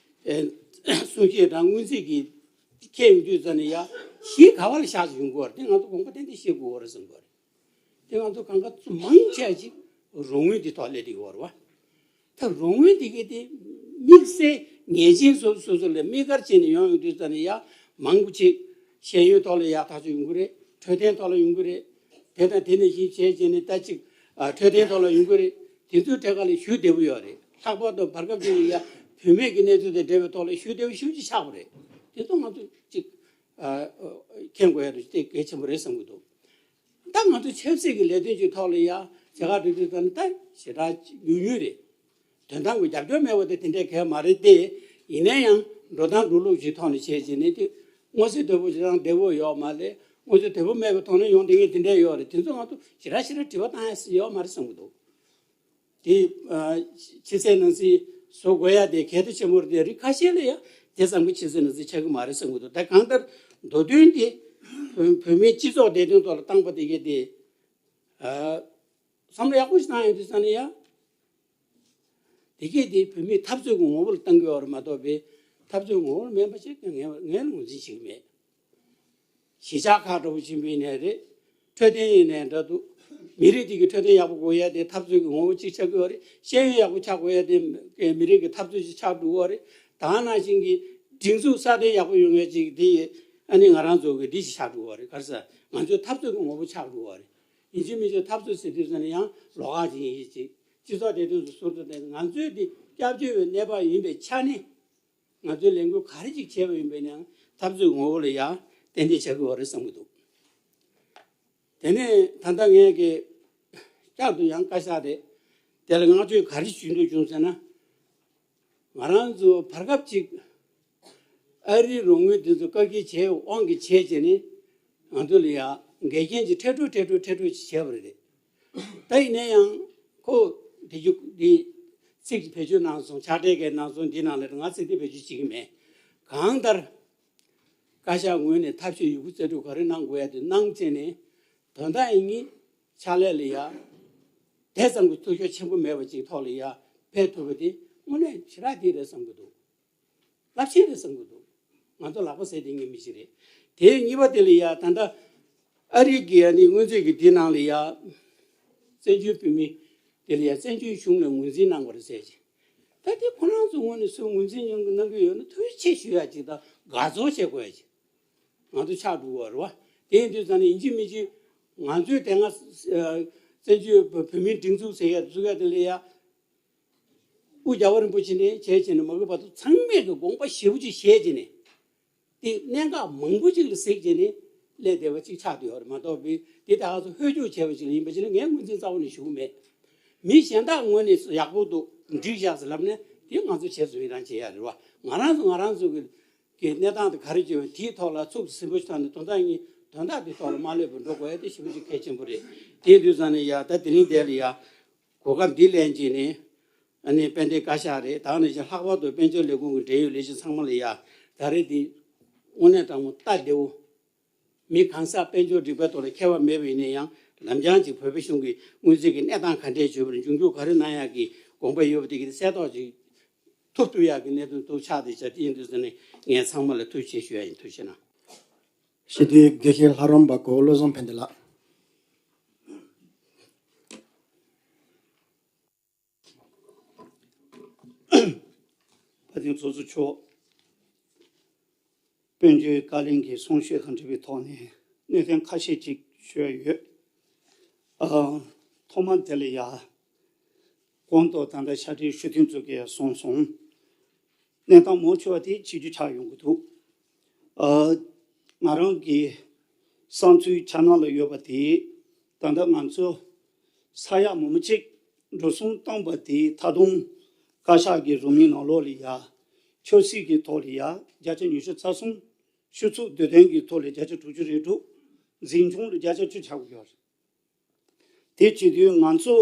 ཨེ་གསུང་བཤད་དང་སྔོན་རྩིས་ཀྱི་ཁྱེད་ཡོང་དུས་ཙ་ནས་ཡ་གཞི་ག་བ་ལ་བཞག་ཡོང་གི་ཡོད་རེད་དེ་ང་ཚོ་དགོངས་པ་ཏན་ཏན་བཞེས་དགོས་ཡོད་རེད་བསམ་གི་ཡོད་རེད། དེ་ང་ཚོ་གང་ག་ཚོ་མང་ཆེ་ཅིག་རོགས་དངུལ་འདི་ཐོག་སླེབས་བསྡད་ཡོད་རེད་བ། ད་རོགས་དངུལ་འདི་གའི་དེ་དམིགས་བསལ་ངེས་ཅན་སོ་སོ་སོ་ལ་དམིགས་བཀར་བྱས་ནས་ཡོང་ཡོང་དུས་ཙ་ནས་ཡ་མང་པོ་ཅིག་ཤེས་ཡོན་ཐོག་ལ་ཡ་ཐག་གཅོད་ཡོང་གི་རེད། འཕྲོད་བསྟེན་ཐོག་ལ་ཡོང་གི་རེད། དེ་དང་དེ་ནང་བཞིན་བྱས་བྱས་ནས་ད་ཅིག་ཨ་འཕྲོད་བསྟེན་ཐོག་ལ་ཡོང་གི་རེད། དེ་ཚོའི་གྲས་ཀ་ལ་ཞུ་བདེ་པོ་ཡོད་རེད། ལྷག་པར་དུ་བར་སྐབས་དེ་ལ་ཡ་བུད་མེད་ཀྱི་གནས་ཚུལ་དང་འབྲེལ་བའི་ཐོག་ལ་ཞུ་བདེ་པོ་ཞེ་པོ་ཅིག་ཆགས་པ་རེད། དེ་ཚོ་ང་ཚོ་ཅིག་ཨ་མཁྱེན་དགོས་ཡ་དེ་གལ་ཆེན་པོ་རེད་བསམ་གྱི་འདུག་ད་ང་ཚོ་ཆབ་སྲིད་ཀྱི་ལས་དོན་གྱི་ཐོག་ལ་ཡ་བྱེད་ག་འགྲོ་དུས་ཙམ་ནས་ད་ཞེ་དྲག་ཉུང་ཉུང་རེད། དོན་དམ་གྱི་རྒྱབ་སྐྱོར་མེད་པ་དེ་དེ་འདྲའི་གལ་མ་རེད་དེ། ཡིན་ན་ཡང་འགྲོ་སྟངས་འགྲོ་ལུགས་ཀྱི་ཐོག་ནས་བྱས་བྱས་ནས་དེ་མངོན་གསལ་དོད་པོ་ཞེ་དྲག་བདེ་པོ་ཡོད་མ་རེད། མངོན་གསལ་དོད་པོ་མེད་པའི་ཐོག་ནས་ཡོང་བསྡད་མཁན་དེ་འདྲ་ཡོད་རེད། དེ་ཚོ་ང་ཚོ་ཞེ་དྲག་ཞེ་དྲག་དྲི་བ་བཏང་ཡ་ཡོད་མ་རེད་བསམ་གྱི་འདུག་དེ་ཕྱི་གསལ་ནང་གསལ་བཟོ་དགོས་ཡ་དེ་གལ་ཆེན་པོ་རེད་དེ། རིགས་ཁ་ཤས་ལ་ཡ་དེ་ཙམ་གྱི་ཕྱི་གསལ་ནང་གསལ་ཆགས་ཀྱི་མ་རེད་བསམ་གྱི་འདུག་ད་གང་ལྟར་མདོ་དོན་དེ་བོད་མིའི་སྤྱི་ཚོགས་བདེ་དོན་ཐོག་ལ་བཏང་པ་དེ་གས་དེ་བསམ་བློ་ཡག་པོ་ཞིག་བཏང་ཡོང་དུས་ཙ་ནས་ཡ། དེ་གས་དེ་བོད་མིའི་འཐབ་རྩོད་ཀྱི་ངོ་བོ་ལ་བཏང་གི་ཡོད་རེད་མ་གཏོགས་པའི་འཐབ་རྩོད་ངོ་བོ་ལ་མིན་པ་ཞིག་ངས་ངས་ངོས་འཛིན་བྱེད་ཀྱི་མེད། གཞིས་ཆགས་ཁག་འདྲ་པོ་ཆེན་པོ་ཡིན་ནའི་རེད། འཕྲོད་བསྟེན་ཡིན་ནའི་འདྲ་འདུག་མི་རིགས་དེ་གི་འཕྲོད་བསྟེན་ཡག་པོ་དགོས་ཡ་དེ་འཐབ་རྩོད་ཀྱི་ངོ་བོ་གཅིག་ཆགས་ཀྱི་ཡོད་རེད། ཤེས་ཡོན་ཡག་པོ་ཆགས་དགོས་ཡ་དེ་མི་རིགས་ཀྱི་འཐབ་རྩོད་ཅིག་ཆགས་འགྲོ་གི་ཡོད་རེད། ད་ནང་བཞིན་གྱི་སྒྲིག་འཛུགས་སྲ་བརྟན་ཡག་པོ་ཡོང་ཡ་ཅིག་དེ་ཨ་ནི་ང་རང་ཚོ་གི་འདི་ཞིག་ཆགས་འགྲོ་གི་ཡོད་རེད། ག་རེ་ཟེར་ང་ཚོའི་འཐབ་རྩོད་ཀྱི་ངོ་བོ་ཆགས་འགྲོ་གི་ཡོད་རེད། ཡིན་གཅིག་མིན་གཅིག་འཐབ་རྩོད་ཟེར་དུས་ཙམ་ནས་ཡང་ལོགས་ཀ་ཅིག་ཡིན་གཅིག་སྤྱི་ཚོགས་བདེ་དོན་སོགས་ཟུར་དུ་བསྡད་ང་ཚོའི་འདི་སྐྱབས་བཅོལ་བའི་གནས་བབ་ཡིན་པའི་ཆ་ནས། ང་ཚོས་ལས་འགུལ་ག་རེ་ཅིག་བྱས་པ་ཡིན་པས་ན་འཐབ་རྩོད་ངོ་བོ་ལ་ཡང་ཏན་ཏན་ཆགས་ཀྱི་ཡོད་རེད་བསམ་གྱི་འདུག་དེ་ནས་ད་ལྟ་ངས་ཀྱི་བསྐྱར་དུ་ཡང་བཀའ་ཤག་རེད། དེ་ལ་བསྔགས་བརྗོད་ག་རེ་ཞུ་འདོད་བྱུང་ཟེར་ན། ང་རང་ཚོ་བར་སྐབས་ཅིག་ཨ་རིའི་རོགས་དངུལ་དེ་ཚོ་བཀག་སྐྱིལ་བྱས་དབང་གིས་བྱས་བྱས་ནས་ང་ཚོ་ལ་ཡང་འགལ་རྐྱེན་གྱི་ཁྲལ་སྤྲོད་ཁྲལ་སྤྲོད་ཁྲལ་སྤྲོད་ཅིག་བྱས་པ་རེད། ད་ཡིན་ན་ཡང་ཁོ་དེ་རྒྱུ་འདི་ཚིག་བེད་སྤྱོད་གནང་སོང་། ཕྱག་སྦྲེལ་གྱི་གནང་སོང་། འདི་ནང་ལ་ང་ཚིག་དེ་བེད་སྤྱོད་བྱེད་ཀྱི་མེད། གང་ལྟར་བཀའ་ཤག་ངོས་ནས་ཐབས་ཤེས་ཡོད་རྒུ་རྩལ་སྤྲུགས་ག་རེ་གནང་དགོས་ཡ་དེ་གནང་བྱས་ནས་དོན་དག་ཡིན་ངེས་ཕྱག་ལས་ལ་ཡ་དེ་ཙམ་གྱི་ཐུགས་ཤོར་ཆེན་པོ་མེད་པ་ཅིག་ཐོག་ལ་ཡ་ཕེབས་ཐུབ་པ་དེ་དངོས་གནས་ཞེ་དྲག་དེ་རེད་བསམ་གྱི་འདུག་རླབས་ཆེན་རེད་བསམ་གྱི་འདུག་ང་ཚོ་ལག་པ་ཟས་དེ་ངའི་མི་ཞིག་རེད། དེ་གཉིས་པ་དེ་ལ་ཡ་ད་ལྟ་ཨ་རི་གི་ཨ་ནི་སྔོན་ཚོད་ཀྱི་འདི་ནང་ལ་ཡ་བཙན་བྱོལ་བོད་མི་དེ་ལ་ཡ་བཙན་བྱོལ་གཞུང་ལ་ངོས་འཛིན་གནང་བ་རེད་ཟེར་གྱི། ད་དེ་ཁོ་རང་ཚོ་ངོས་ནས་སུ་ངོས་འཛིན་གནང་གི་ཡོད་ན་ཐུགས་རྗེ་ཆེ་ཞུ་ཡ་ཅིག་དང་དགའ་ཚོར་བྱེད་དགོས་ཡ་ཅིག་ང་ཚོ་ཆགས་འགྲོ་བ་རེད་བ། དེ་ཡིན་དུས་ཙང་ནས་ཡིན་གཅིག་མིན་གཅིག་ང་ཚོའི་དེ་སྔ་བཙན་བྱོལ་བོད་མིའི་སྒྲིག་འཛུགས་ཟེར་ཡ་བཙུགས་ཡ་དེ་ལ་ཡ། སྐུ་རྒྱལ་བ་རིན་པོ་ཆེ་ནས་བྱས་བྱས་ནས་མ་གི་བར་དུ་ཚང་མས་ཀྱི་དགོངས་པ་ཞེ་པོ་ཅིག་བཞེས་བྱས་ནས། དེ་གནད་འགག་མང་པོ་ཅིག་ལ་གཟིགས་བྱས་ནས་ ལས་བདེ་བ་གཅིག་ཆགས་བསྡད་ཡོད་རེད་མ་གཏོགས་པའི་དེ་ད་ག་ཚོད་ཧོལ་རྒྱུག་བྱས་པ་ཞིག་ལ་ཡིན་པ་ཅིག་ལ་ངས་ངོས་འཛིན་རྩ་བ་ནས་ཞུ་གི་མེད། མི་གཞན་དག་ངོས་ནས་ཡག་པོ་འདུག་འགྲིག་བཞག་ཟེར་ལབ་ན་དེ་ང་ཚོ་བྱས་ཙང་ཡི་རང་བྱེད་ཡ་རེད་བ། ང་རང་ཚོ་ང་རང་ཚོ་གི་གི་གནས་སྟངས་དེ་ག་རེ་བྱེད་པ་དེའི་ཐོག་ལ་ཚུགས་ཟིན་པོ་ཞིག་བཏང་ནས་དོན་དག་གཉིས་དོན་དག་དེའི་ཐོག་ལ་མ་སླེབས་པར་འགྲོ་དགོས་ཡ་དེ་ཞེ་པོ་ཅིག་གལ་ཆེན་པོ་རེད། དེ་དུས་ཙང་ནས་ཡ་ད་དེ་རིང་འདས་ལ་ཡ་གོ་སྐབས་འདི་ལེན་བྱས་ནས་ཨ་ནི་དཔལ་ལྡན་བཀའ་ཤག་རེད། ད་ནས་ཀྱང་ལྷག་པར་དུ་དཔལ་འབྱོར་ལས་ཁུངས་ཀྱི་འབྲེལ་ཡོད་ལས་བྱེད་ཚང་མ་ལ་ཡ་ད་རེས་འདི་དངོས་གནས་དྲང་མོ་སྟབས་བདེ་བོ། མི་གང་ཟག་དཔལ་འབྱོར་སྒྲིག་པའི་ཐོག་ལ་ཁྱད་པར་མེད་པ་ཡིན་ན་ཡང་ལམ་སང་ཅིག་བོད་པའི་གཞུང་གི་དངུལ་རྩིས་ཀྱི་གནས་སྟངས་ག་འདྲས་བྱུང་བ་རེད། འབྱུང་འགྱུར་ག་རེ་གནང་ཡག་གི་དགོངས་པ་ཡོད་པ་དེ་གི་གསལ་རྟོགས་ཅིག་ཐུབ་ཐུབ་ཡག་གི་གནད་དོན་ཐུགས་ཆགས་དེ་བྱ་དེ་ཡིན་དུས་ཟེར་ནས་ངས་ཚང་མ་ལ་ཐུགས་རྗེ་ཆེ་ཞུ་ཡ་ཡིན། ཐུགས་རྗེ་གནང་། སྤྱི་འཐུས་དགེ་བཤེས་ལྷ་རམས་པ་གོ་བློ་བཟང་ཕན་བདེ་ལགས། བཀའ་དྲིན་ཚོགས་གཙོ་མཆོག་དཔལ་འབྱོར་བཀའ་བློན་གྱི་གསུང་བཤད་དང་འབྲེལ་བའི་ཐོག་ནས་གནད་དོན་ཁ་ཤས་ཅིག་ཞུ་ཡ་ཡོད། ཨ། ཐོག་མར་དེ་ལ་ཡ། གོང་དུ་ད་ལྟ་ཕྱག་སྦྲེལ་ཞུ་མཁན་ཚོ་གིས་གསུངས་སོང་། གནས་སྟངས་མང་ཆེ་བ་དེ་ཕྱི་རྒྱུ་ཆགས་ཡོང་གི་འདུག་ཨ། ང་རང་གི་བསམ་ཚུལ་ཆ་ནང་ལ་ཡོད་པ་དེ། ད་ལྟ་ང་ཚོ་ས་ཡ་མང་པོ་ཅིག་འགྲོ་སོང་བཏང་པ་དེ་ད་དུང་བཀའ་ཤག་གི་རོལ་མོའི་ནང་ལོགས་ལ་ཡ། ཆབ་སྲིད་ཀྱི་ཐོག་ལ་ཡ་བརྒྱ་ཆ་ཉི་ཤུ་རྩ་གསུམ། སྤྱི་ཚོགས་སྡེ་ཚན་གྱི་ཐོག་ལ་བརྒྱ་ཆ་དྲུག་ཅུ་རེ་དྲུག་འཛིན་སྐྱོང་ལ་བརྒྱ་ཆ་བཅུ་ཆགས་ཀྱི་ཡོད་རེད། དེ་བྱེད་དུས་ང་ཚོ་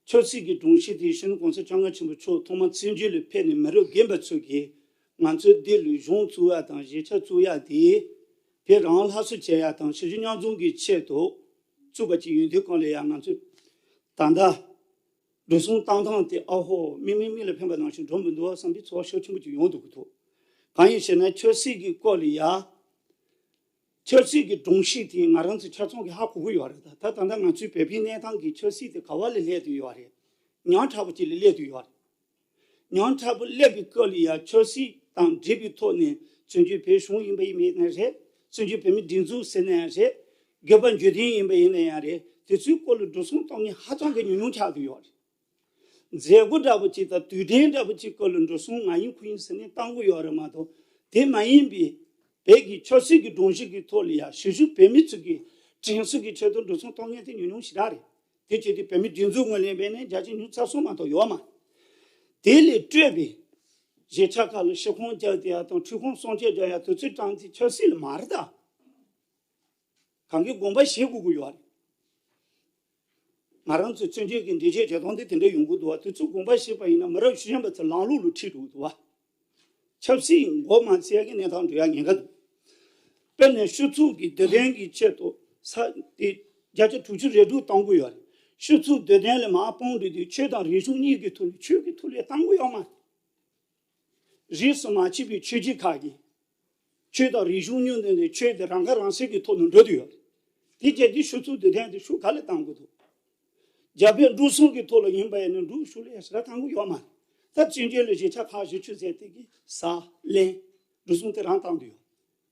ཆབ་སྲིད་ཀྱི་སྒྲོམ་གཞི་དེ་སྤྱི་ནོར་༸གོང་ས་༸སྐྱབས་མགོན་ཆེན་པོ་མཆོག་ཐོག་མར་བཙན་བྱོལ་ལ་ཕེབས་ནས་མི་རབས་རྒན་པ་ཚོ་གིས་ང་ཚོའི་འདི་ལ་གཞུང་བཙུགས་ཡ་དང་གཞིས་ཆགས་བཙུགས་ཡ་དེ་བོད་རང་སླར་གསོ་བྱེད་ཡ་དང་ཞི་བདེ་མཉམ་འཛོམས་ཀྱི་ཆེད་དུ་བཙུགས་པ་ཅིག་ཡིན་དུས་སྒང་ལ་ཡང་ང་ཚོས་ད་ལྟ་འགྲོ་སོང་བཏང་སྟངས་དེ་ཨ་ཧོ་མིག་མིག་མིག་ལ་ཕན་པ་ནང་བཞིན་འགྲོ་མི་འདུག་བསམ་པའི་ཚོར་བ་ཤུགས་ཆེན་པོ་ཅིག་ཡོང་འདུག་གི་འདུག་གང་ཡིན་ཞེ་ན་ཆབ་སྲིད་ཀྱི་སྐོར་ལ་ཡ། ཆབ་སྲིད་ཀྱི་སྒྲོམ་གཞི་དེ་ང་རང་ཚོ་ཆ་ཚང་གིས་ཧ་གོ་གི་ཡོད་རེད། ད་ད་ད་ལྟ་ང་ཚོའི་བོད་པའི་གནས་སྟངས་ཀྱི་ཆབ་སྲིད་དེ་ག་བ་ལ་སླེབས་བསྡད་ཡོད་རེད། ཉམ་ཕྲ་པོ་ཅིག་ལ་སླེབས་བསྡད་ཡོད་རེད། ཉམ་ཕྲ་པོ་སླེབས་པའི་སྐབས་ལ་ཡང་ཆབ་སྲིད་དང་འབྲེལ་བའི་ཐོག་ནས་བཙན་བྱོལ་བོད་གཞུང་ཡིན་པ་ཡིན་ནའི་རེད། བཙན་བྱོལ་བོད་མིའི་སྒྲིག་འཛུགས་ཟེར་ན་ཡང་རེད། དགོན་པ་འཇོལ་ལྡན་ཡིན་པ་ཡིན་ན་ཡང་རེད། དེ་ཚོའི་སྐོར་ལ་འགྲོ་སོང་གཏོང་མཁན་ཧ་ཅང་གི་ཉུང་ཉུང་ཆགས་བསྡད་ཡོད་རེད། མཛད་སྒོ་འདྲ་པོ་ཅིག་དང་དུས་དྲན་འདྲ་པོ་ཅིག་སྐོར་ལ་འགྲོ་སོང་ང་ཡིན་ཁོ་ཡིན་ཟེར་ནས་བཏང་གི་ཡོད་རེད་མ་གཏོགས། དེ་མ་ཡིན་པའི་བོད་ཀྱི་ཆབ་སྲིད་ཀྱི་སྒྲོམ་གཞི་གི་ཐོག་ལ་ཡང་གཞིས་བཞུགས་བོད་མི་ཚོ་གི་དྲིན་གཟོ་གི་ཆེད་དུ་འགྲོ་སོང་གཏོང་མཁན་དེ་ཉུང་ཉུང་ཞེ་དྲག་རེད། དེ་བྱས་ཏེ་བོད་མི་སྒྲིག་འཛུགས་ངོས་ལེན་པས་ནས་བརྒྱ་ཆ་ཉི་ཤུ་རྩ་གསུམ་མ་གཏོགས་ཡོད་མ་རེད། དེ་ལས་སྤྲོས་པའི་གཞིས་ཆགས་ཁག་ལ་ཤི་ཁུངས་རྒྱག་བསྡད་ཡ་དང་འཁྲུག་ཁུངས་སྲུང་སྐྱོབ་རྒྱག་ཡ་དེ་ཚོའི་གྲངས་དེ་ཆབ་སྲིད་ལ་མ་རེད་ད། གང་གི་དགོངས་པ་བཞེས་དགོས་ཀྱི་ཡོད་རེད། ང་རང་ཚོའི་བཙན་བྱོལ་གྱི་འདི་བྱས་བྱེད་སྟངས་དེ་དེ་འདྲ་ཡོང་གི་འདུག་བ། དེ་ཚོ་དགོངས་པ་བཞེས་པ་ཡིན་ན་མི་རབས་ཤུལ་གཞོན་པ་ཚོ་ལམ་ལུགས་ལ་ཁྲིད་འགྲོ་གི་འདུག་བ། ཆབ་སྲིད་མགོ་མ་ཚོས་ཀྱི་གནས་སྟངས་འགྲོ་ཡ་ཉེན་ཁ་འདུག་དཔེར་ན་སྤྱི་ཚོགས་ཀྱི་བདེ་དོན་གྱི་ཆེད་དུ་ས་དེ་བརྒྱ་ཆ་དྲུག་ཅུ་རེ་དྲུག་གཏོང་གི་ཡོད་རེད། སྤྱི་ཚོགས་བདེ་དོན་ལ་མར་དཔུང་སྒྲིག་དུས་ཆོས་དང་རིག་གཞུང་གཉིས་ཀྱི་ཐོག་ནས་ཆོས་ཀྱི་ཐོག་ལ་གཏོང་གི་ཡོད་མ་རེད། རིས་སུ་མ་ཆད་པའི་ཆོས་བརྒྱུད་ཁག་གིས་ཆོས་དང་རིག་གཞུང་གཉིས་ནང་ནས་ཆོས་དེ་རང་ཁ་རང་གསོ་གི་ཐོག་ནས་འགྲོ་དུ་ཡོད་རེད། དེ་རྗེས་དེ་ཤུགས་ཚུགས་དེ་ཐེངས་དེ་ཤུགས་ག་ལ་བཏང་དགོས་འདུག་རྒྱ་བོད་འབྲུག་གསུམ་གྱི་ཐོག་ལ་ཡིན་པ་ཡིན་ན་འབྲུག་ཤུགས་ལ་ཡ་ཞེ་དྲག་བཏང་གི་ཡོད་མ་རེད། ད་བཙན་བྱོལ་ལ་གཞིས་ཆགས་ཁག་བཞི་བཅུ་ཟེར་དེ་གི་ས་གླིང་འབྲུག་གསུམ་དེ་རང་བཏང་དུ་ཡོད།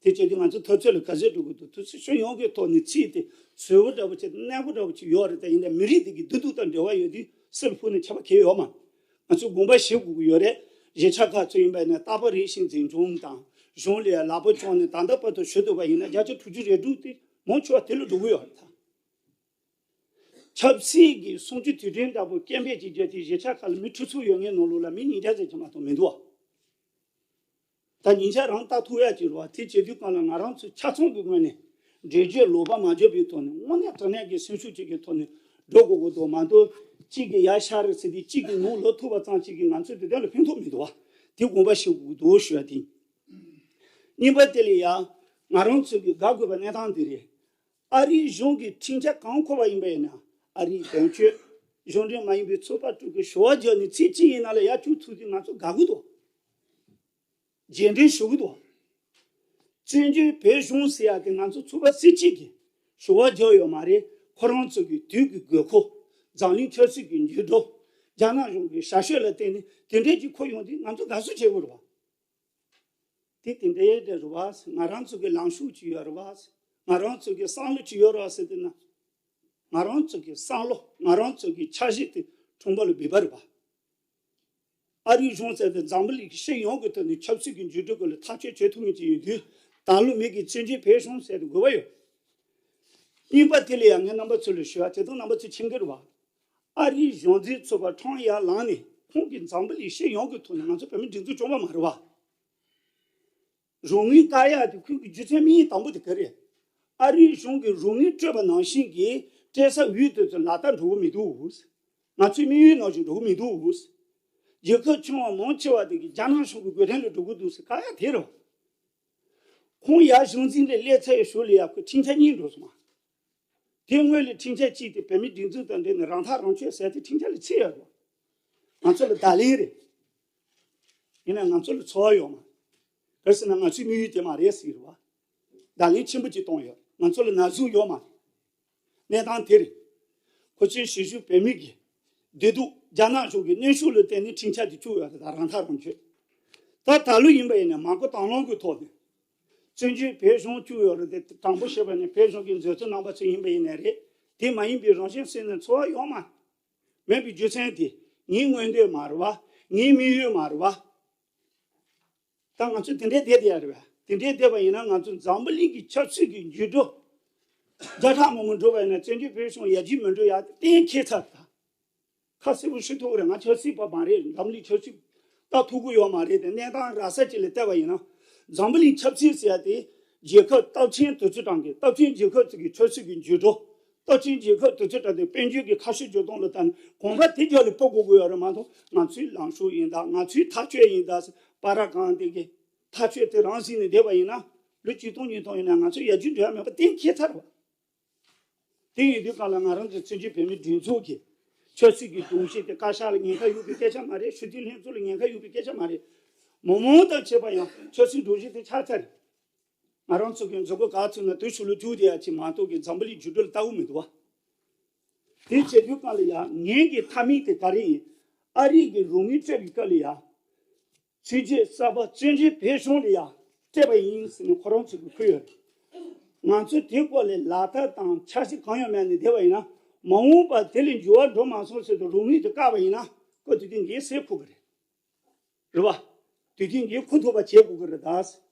དེ་བྱས་དུས་ང་ཚོ་འཐབ་རྩོད་ལ་ག་ཚོད་འགྲོ་གི་འདུག་དུས་ཚོད་ཤོད་ཡོང་གི་ཐོག་ནས་ཚིག་དེ་བཟོས་པོ་འདྲ་པོ་བྱས་ཏེ་གནས་པོ་འདྲ་པོ་ཅིག་ཡོད་རེད། ད་ཡིན་ན་མི་རིགས་དེ་གི་བདེ་སྡུག་དང་འབྲེལ་བ་ཡོད་དུས་སེལ་ཕུག་ནས་ཁྱབ་པ་གལ་ཡོད་མ། ང་ཚོས་དགོངས་པ་བཞེས་དགོས་ཀྱི་ཡོད་རེད། གཞིས་ཆགས་ཁག་ཚོ་ཡིན་པ་ཡིན་ན་རྟག་པར་རེ་བཞིན་འཛིན་སྐྱོང་དང་གཞུང་ལ་ལག་པ་བརྐྱངས་ནས་ད་ལྟ་བར་དུ་ཞུ་ཐུབ་པ་ཡིན་ན་བརྒྱ་ཆ་དྲུག་ཅུ་རེ་དྲུག་དེ་མང་ཆེ་བ་དེ་ལ་འགྲོ་གི་ཡོད་རེད་ད། ཆབ་སྲིད་ཀྱི་གསུམ་བཅུའི་དུས་དྲན་འདྲ་པོ་སྐད་འབོད་ཅིག་བརྒྱབ་དེ་གཞིས་ཆགས་ཁག་ལ་མི་ཁྲི་ཚོ་ཡོད་མཁན་ནང་ལོགས་ལ་མི་ཉིས་བརྒྱ་ཙམ་ཅིག་མ་གཏོགས་མི་འདུག་བ། ད་ཉིན་ཞག་རང་ལྟ་ཐུབ་ཡ་ཅིག་རེད་བ། དེ་བྱེད་དུས་སྒང་ལ་ང་རང་ཚོ་ཆ་ཚང་གི་ངོས་ནས་འགྲེལ་བརྗོད་ལོག་པ་མ་བརྗོད་པའི་ཐོག་ནས་དངོས་གནས་དྲང་གནས་ཀྱི་སེམས་ཤུགས་ཅིག་གི་ཐོག་ནས་འགྲོ་དགོས་ཀྱི་འདུག་མ་གཏོགས་གཅིག་གིས་ཡར་ཤར་རེད་ཟེར་དུས་གཅིག་གིས་ནུབ་ལོག་ཐུབ་པ་ཙམ་ཅིག་གིས་ང་ཚོའི་བདེ་དོན་ལ་ཕན་ཐོགས་མི་འདུག་བ། དེ་དགོངས་པ་བཞེས་དགོས་ཀྱི་འདུག་ཞུ་ཡ་དེ་ཡིན། གཉིས་པ་དེ་ལ་ཡ་ང་རང་ཚོ་གིས་དགའ་དགོས་པ་གནས་སྟངས་དེ་རེད། ཨ་རིའི་གཞུང་གི་ཁྲིམས་འཆར་གང་འཁོར་བ་ཡིན་པ་ཡིན་ན་ཨ་རིའི་དོན་གཅོད་གཞུང་འབྲེལ་མ་ཡིན་པའི་ཚོགས་པ་དྲུག་གིས་ཞུ་བ་བརྒྱབ་ནས་ཚིག་གཅིག་ཡིན་ན་ལ་ཡར་བཅུག་ཐུབ་དུས་ང་ཚོ་དགའ་གི་འདུག་རྗེས་འབྲང་ཞུ་གི་འདུག་བཙན་བྱོལ་བོད་གཞུང་ཟེར་ཡ་དེ་ང་ཚོ་ཚོགས་པ་སྲིད་སྤྱི་གིས་ཞུ་བ་བརྒྱབ་ཡོད་མ་རེད། ཁོ་རང་ཚོ་གི་དུས་ཀྱི་དགོས་མཁོ། འཛམ་གླིང་ཆབ་སྲིད་ཀྱི་འགྱུར་ལྡོག་རྒྱ་ནག་གཞུང་གི་ཞར་ཞོད་ལ་བརྟེན་ནས་དེ་འདྲས་ཀྱི་ཁོ་ཡོང་དུས་ང་ཚོ་དགའ་བསུ་བྱེད་དགོས་རེད་བ། དེ་དེ་འདྲས་རེད་བ། ང་རང་ཚོ་གི་ལངས་ཕྱོགས་ཅིག་ཡོད་རེད་བ། ང་རང་ཚོ་གི་བསམ་བློ་ཅིག་ཡོད་རེད་བ་ཟེར་དུས་ན། ང་རང་ཚོ་གི་བསམ་བློ་ང་རང་ཚོ་གི་འཆར་གཞི་དེ་ཁྲོམ་པ་ལ་འབུད་པ་རེད་བ། ཨ་རིའི་གཞུང་ཟེར་དེ་འཛམ་བུ་གླིང་གི་ཕྱི་ཡོངས་ཀྱི་ཐོག་ནས་ཆབ་སྲིད་ཀྱི་འགྱུར་ལྡོག་སྐོར་ལ་ཐག་གཅོད་བྱེད་ཐུབ་མཁན་ཅིག་ཡིན་དུས་ ད་ལོ་མི་གི་བཙན་བྱོལ་བོད་གཞུང་ཟེར་དུས་དགོས་པ་ཡོད། གཉིས་པ་དེ་ལ་ཡང་ངས་རྣམ་པ་ཚོ་ལ་ཞུ་བ་དེ་དང་རྣམ་པ་ཚོ་མཁྱེན་གྱི་རེད་བ། ཨ་རིའི་གཞུང་འཛིན་ཚོགས་པ་ཁྲང་ཡར་ལངས་ནས་ཁོང་གིས་འཛམ་བུ་གླིང་སྤྱི་ཡོངས་ཀྱི་ཐོག་ནས་ང་ཚོ་བོད་མི་སྒྲིག་འཛུགས་བཅོས་མ་མ་རེད་བ། རོགས་དངུལ་བཀག་ཡག་དེ་ཁོང་གི་རྒྱུ་མཚན་དམིགས་ཡུལ་དང་པོ་དེ་ག་རེད། ཨ་རིའི་གཞུང་གིས་རོགས་དངུལ་སྤྲོད་པ་ནང་བཞིན་གྱི་སྤྲད་ས་འོས་དེ་ཚོ་ལག་བསྟར་འགྲོ་གི་མི་འདུག་ང་ཚོའི་དམིགས་ཡུལ་ནང་བཞིན་འགྲོ་གི་མི་འདུག་རྒྱལ་ཁབ་ཆུང་བ་མང་ཆེ་བ་དེ་གི་རྒྱ་ནག་གཞུང་གི་འགོ་ཁྲིད་ལ་འགྲོ་གི་འདུག་ཟེར་བཀག་ཡག་དེ་རེད། ཁོང་ཡར་གཞུང་འཛིན་ལ་སླེབས་ཚར་བའི་ཞོར་ལ་ཡ་ཁོས་འཕྲིན་བཅར་གཉིས་འགྲོ་སོང་བ། དེ་སྔོན་ལ་འཕྲིན་བཅར་གཅིག་དེ་བོད་མིའི་སྒྲིག་འཛུགས་དང་འབྲེལ་ནས་རང་ཐག་རང་གཅོད་ཟེར་དེ་འཕྲིན་བཅར་ལ་ཚུད་ཡོད་རེད། ང་ཚོ་ལ་བརྡ་ལན་རེད། ཡིན་ན་ང་ཚོ་ལ་ཚོར་བ་ཡོད་མ་རེད། གལ་སྲིད་ན་ང་ཚོའི་དམིགས་ཡུལ་དེ་མ་རེད་ཟེར་གྱི་རེད་བ། བརྡ་ལན་ཆེན་པོ་ཅིག་གཏོང་ཡོད། ང་ཚོ་ལ་ན་ཟུག་ཡོད་མ་རེད། གནས་སྟངས་དེ་རེད། ཁོ་ཚོའི་གཞིས་བཞུགས་བོད་མི་གི་བདེ་སྡུག་རྒྱ་ནག་གཞུང་གི་གནོན་ཤུགས་ལ་བརྟེན་ནས་འཕྲིན་བཅར་དེ་བཅུག་ཡོད་རེད། ད་རང་ཐག་རང་གཅོད། ད་ད་ལོ་ཡིན་པ་ཡིན་ན་མ་བསྐོ་དང་བླངས་ཀྱི་ཐོག་ནས་བཙན་བྱོལ་བོད་གཞུང་བཅུག་ཡོད་རེད་དེ། དྲང་པོ་བཤད་པ་ནི་བོད་གཞུང་གི་མཛད་གཙོ་རྣམ་པ་ཚོ་ཡིན་པ་ཡིན་ནའི་རེད། དེ་མ་ཡིན་པའི་རང་བཞིན་སེམས་ནས་ཚོར་བ་ཡོད་མ་མེད་པའི་རྒྱུ་མཚན་དེ་ངའི་མངོན་འདོད་མ་རེད་བ། ངའི་དམིགས་ཡུལ་མ་རེད་བ། ད་ང་ཚོ་དེ་འདྲའི་བསྡད་བསྡད་ཡ་རེད་བ། དེ་འདྲའི་བསྡད་པ་ཡིན་ན་ང་ཚོ་འཛམ་བུ་གླིང་གི་ཆབ་སྲིད་ཀྱི་འགྱུར་འགྲོས་ཛ་དྲག་མང་པོ་འགྲོ་བ་ཡིན་ན་བཙན་བྱོལ་བོད་གཞུང་ཡར་རྒྱས་མི་འགྲོ་ཡ་དེ་གཏན་འཁེལ་ཚར་ད། ཁ་གསལ་པོ་ཞུ་ཐུབ་ཀྱི་རེད། ང་ཆབ་སྲིད་པ་མ་རེད། འཛམ་གླིང་ཆབ་སྲིད་ལྟ་ཐུབ་ཀྱི་ཡོད་མ་རེད་དེ། གནས་སྟངས་རགས་ཙམ་ཅིག་ལ་བལྟས་པ་ཡིན་ན་འཛམ་བུ་གླིང་ཆབ་སྲིད་ཟེར་ཡ་དེ་རྒྱལ་ཁབ་སྟོབས་ཆེན་དུས་ཚོད་གྲངས་ཀྱི་སྟོབས་ཆེན་རྒྱལ་ཁབ་ཅིག་གི་ཆབ་སྲིད་ཀྱི་འགྱུར་འགྲོས། སྟོབས་ཆེན་རྒྱལ་ཁབ་དུས་ཚོད་གྲངས་ཀྱི་དཔལ་འབྱོར་གྱི་ཁ་ཕྱོགས་འགྱུར་ལྡོག་ལ་བལྟས་ནས་གོམ་པ་དེ་རྒྱབ་ལ་སྤོ་དགོས་ཀྱི་ཡོད་རེད་མ་གཏོགས། ང་ཚོའི་ལངས་ཕྱོགས་ཡིན་ད། ང་ཚོའི་ཐག་གཅོད་ཡིན་ད། བར་གང་དེ་གི་ཐག་གཅོད་དེ་རང་ཟིན་ནས་བསྡད་པ་ཡིན་ན་ལོ་ཆིག་སྟོང་ཉིས་སྟོང་ཡིན་ན་ང་ཚོ་ཡར་རྒྱས་འགྲོ་ཡ་མེད་པ་གཏན་འཁེལ་ཚར་བ། དེ་ཡིན་དུས་སྒང་ལ་ང་རང་ཚོ་བཙན་བྱོལ་བོད་མིའི་སྒྲིག་འཛུགས་ཀྱི་ཆབ་སྲིད་ཀྱི་སྒྲོམ་གཞི་དེ་བཀའ་ཤག་ལ་ཉེན་ཁ་ཡོད་པའི་སྐད་ཆ་མ་རེད། སྤྱི་འཐུས་ལྷན་ཚོགས་ལ་ཉེན་ཁ་ཡོད་པའི་སྐད་ཆ་མ་རེད། མི་མང་དང་བཅས་པ་ཡང་ཆབ་སྲིད་སྒྲོམ་གཞི་དེ་ཆགས་ཚར་རེད། ང་རང་ཚོ་གི་མཛུབ་གུ་ག་ཚོད་ན་དེ་ཤུགས་ལ་ཐུག་བསྡད་ཡ་ཅིག་མ་གཏོགས་ཀྱི་འཛམ་བུ་གླིང་འགྱུར་འགྲོས་ལ་ལྟ་བུ་མི་འདུག་བ། དེ་བྱེད་དུས་སྒང་ལ་ཡང་ངན་གྱི་མཐའ་མིག་དེ་ག་རེ་ཡིན། ཨ་རི་གི་རོགས་དངུལ་སྤྲད་པའི་སྐབས་ལ་ཡང་ཚིག་བརྗོད་གསར་པ་བཙན་བྱོལ་བོད་གཞུང་ལ་ཡང་སྤྲད་པ་ཡིན་ཟེར་ནས་ཁོ་རང་ཚོ་གིས་འཁོད་ཡོད་རེད། ང་ཚོ་དེ་སྐོར་ལ་ལག་བསྟར་དང་འཆར་གཞི་གང་ཡང་མེད་ནས་བསྡད་པ་ཡིན་ན། མ་འོངས་པར་དེ་ལས་འགྱུར་བ་འགྲོ་མ་སོང་ཟེར་དུས་རོགས་དངུལ་དེ་བཀག་པ་ཡིན་ན་ཁོ་དེ་དུས་འགན་སེལ་ཁུག་གི་རེད། རེད་བ། དེ་དུས་ངས་ཁུ་ཐུག་པ་བྱེད་དགོས་ཀྱི་རེད་ད།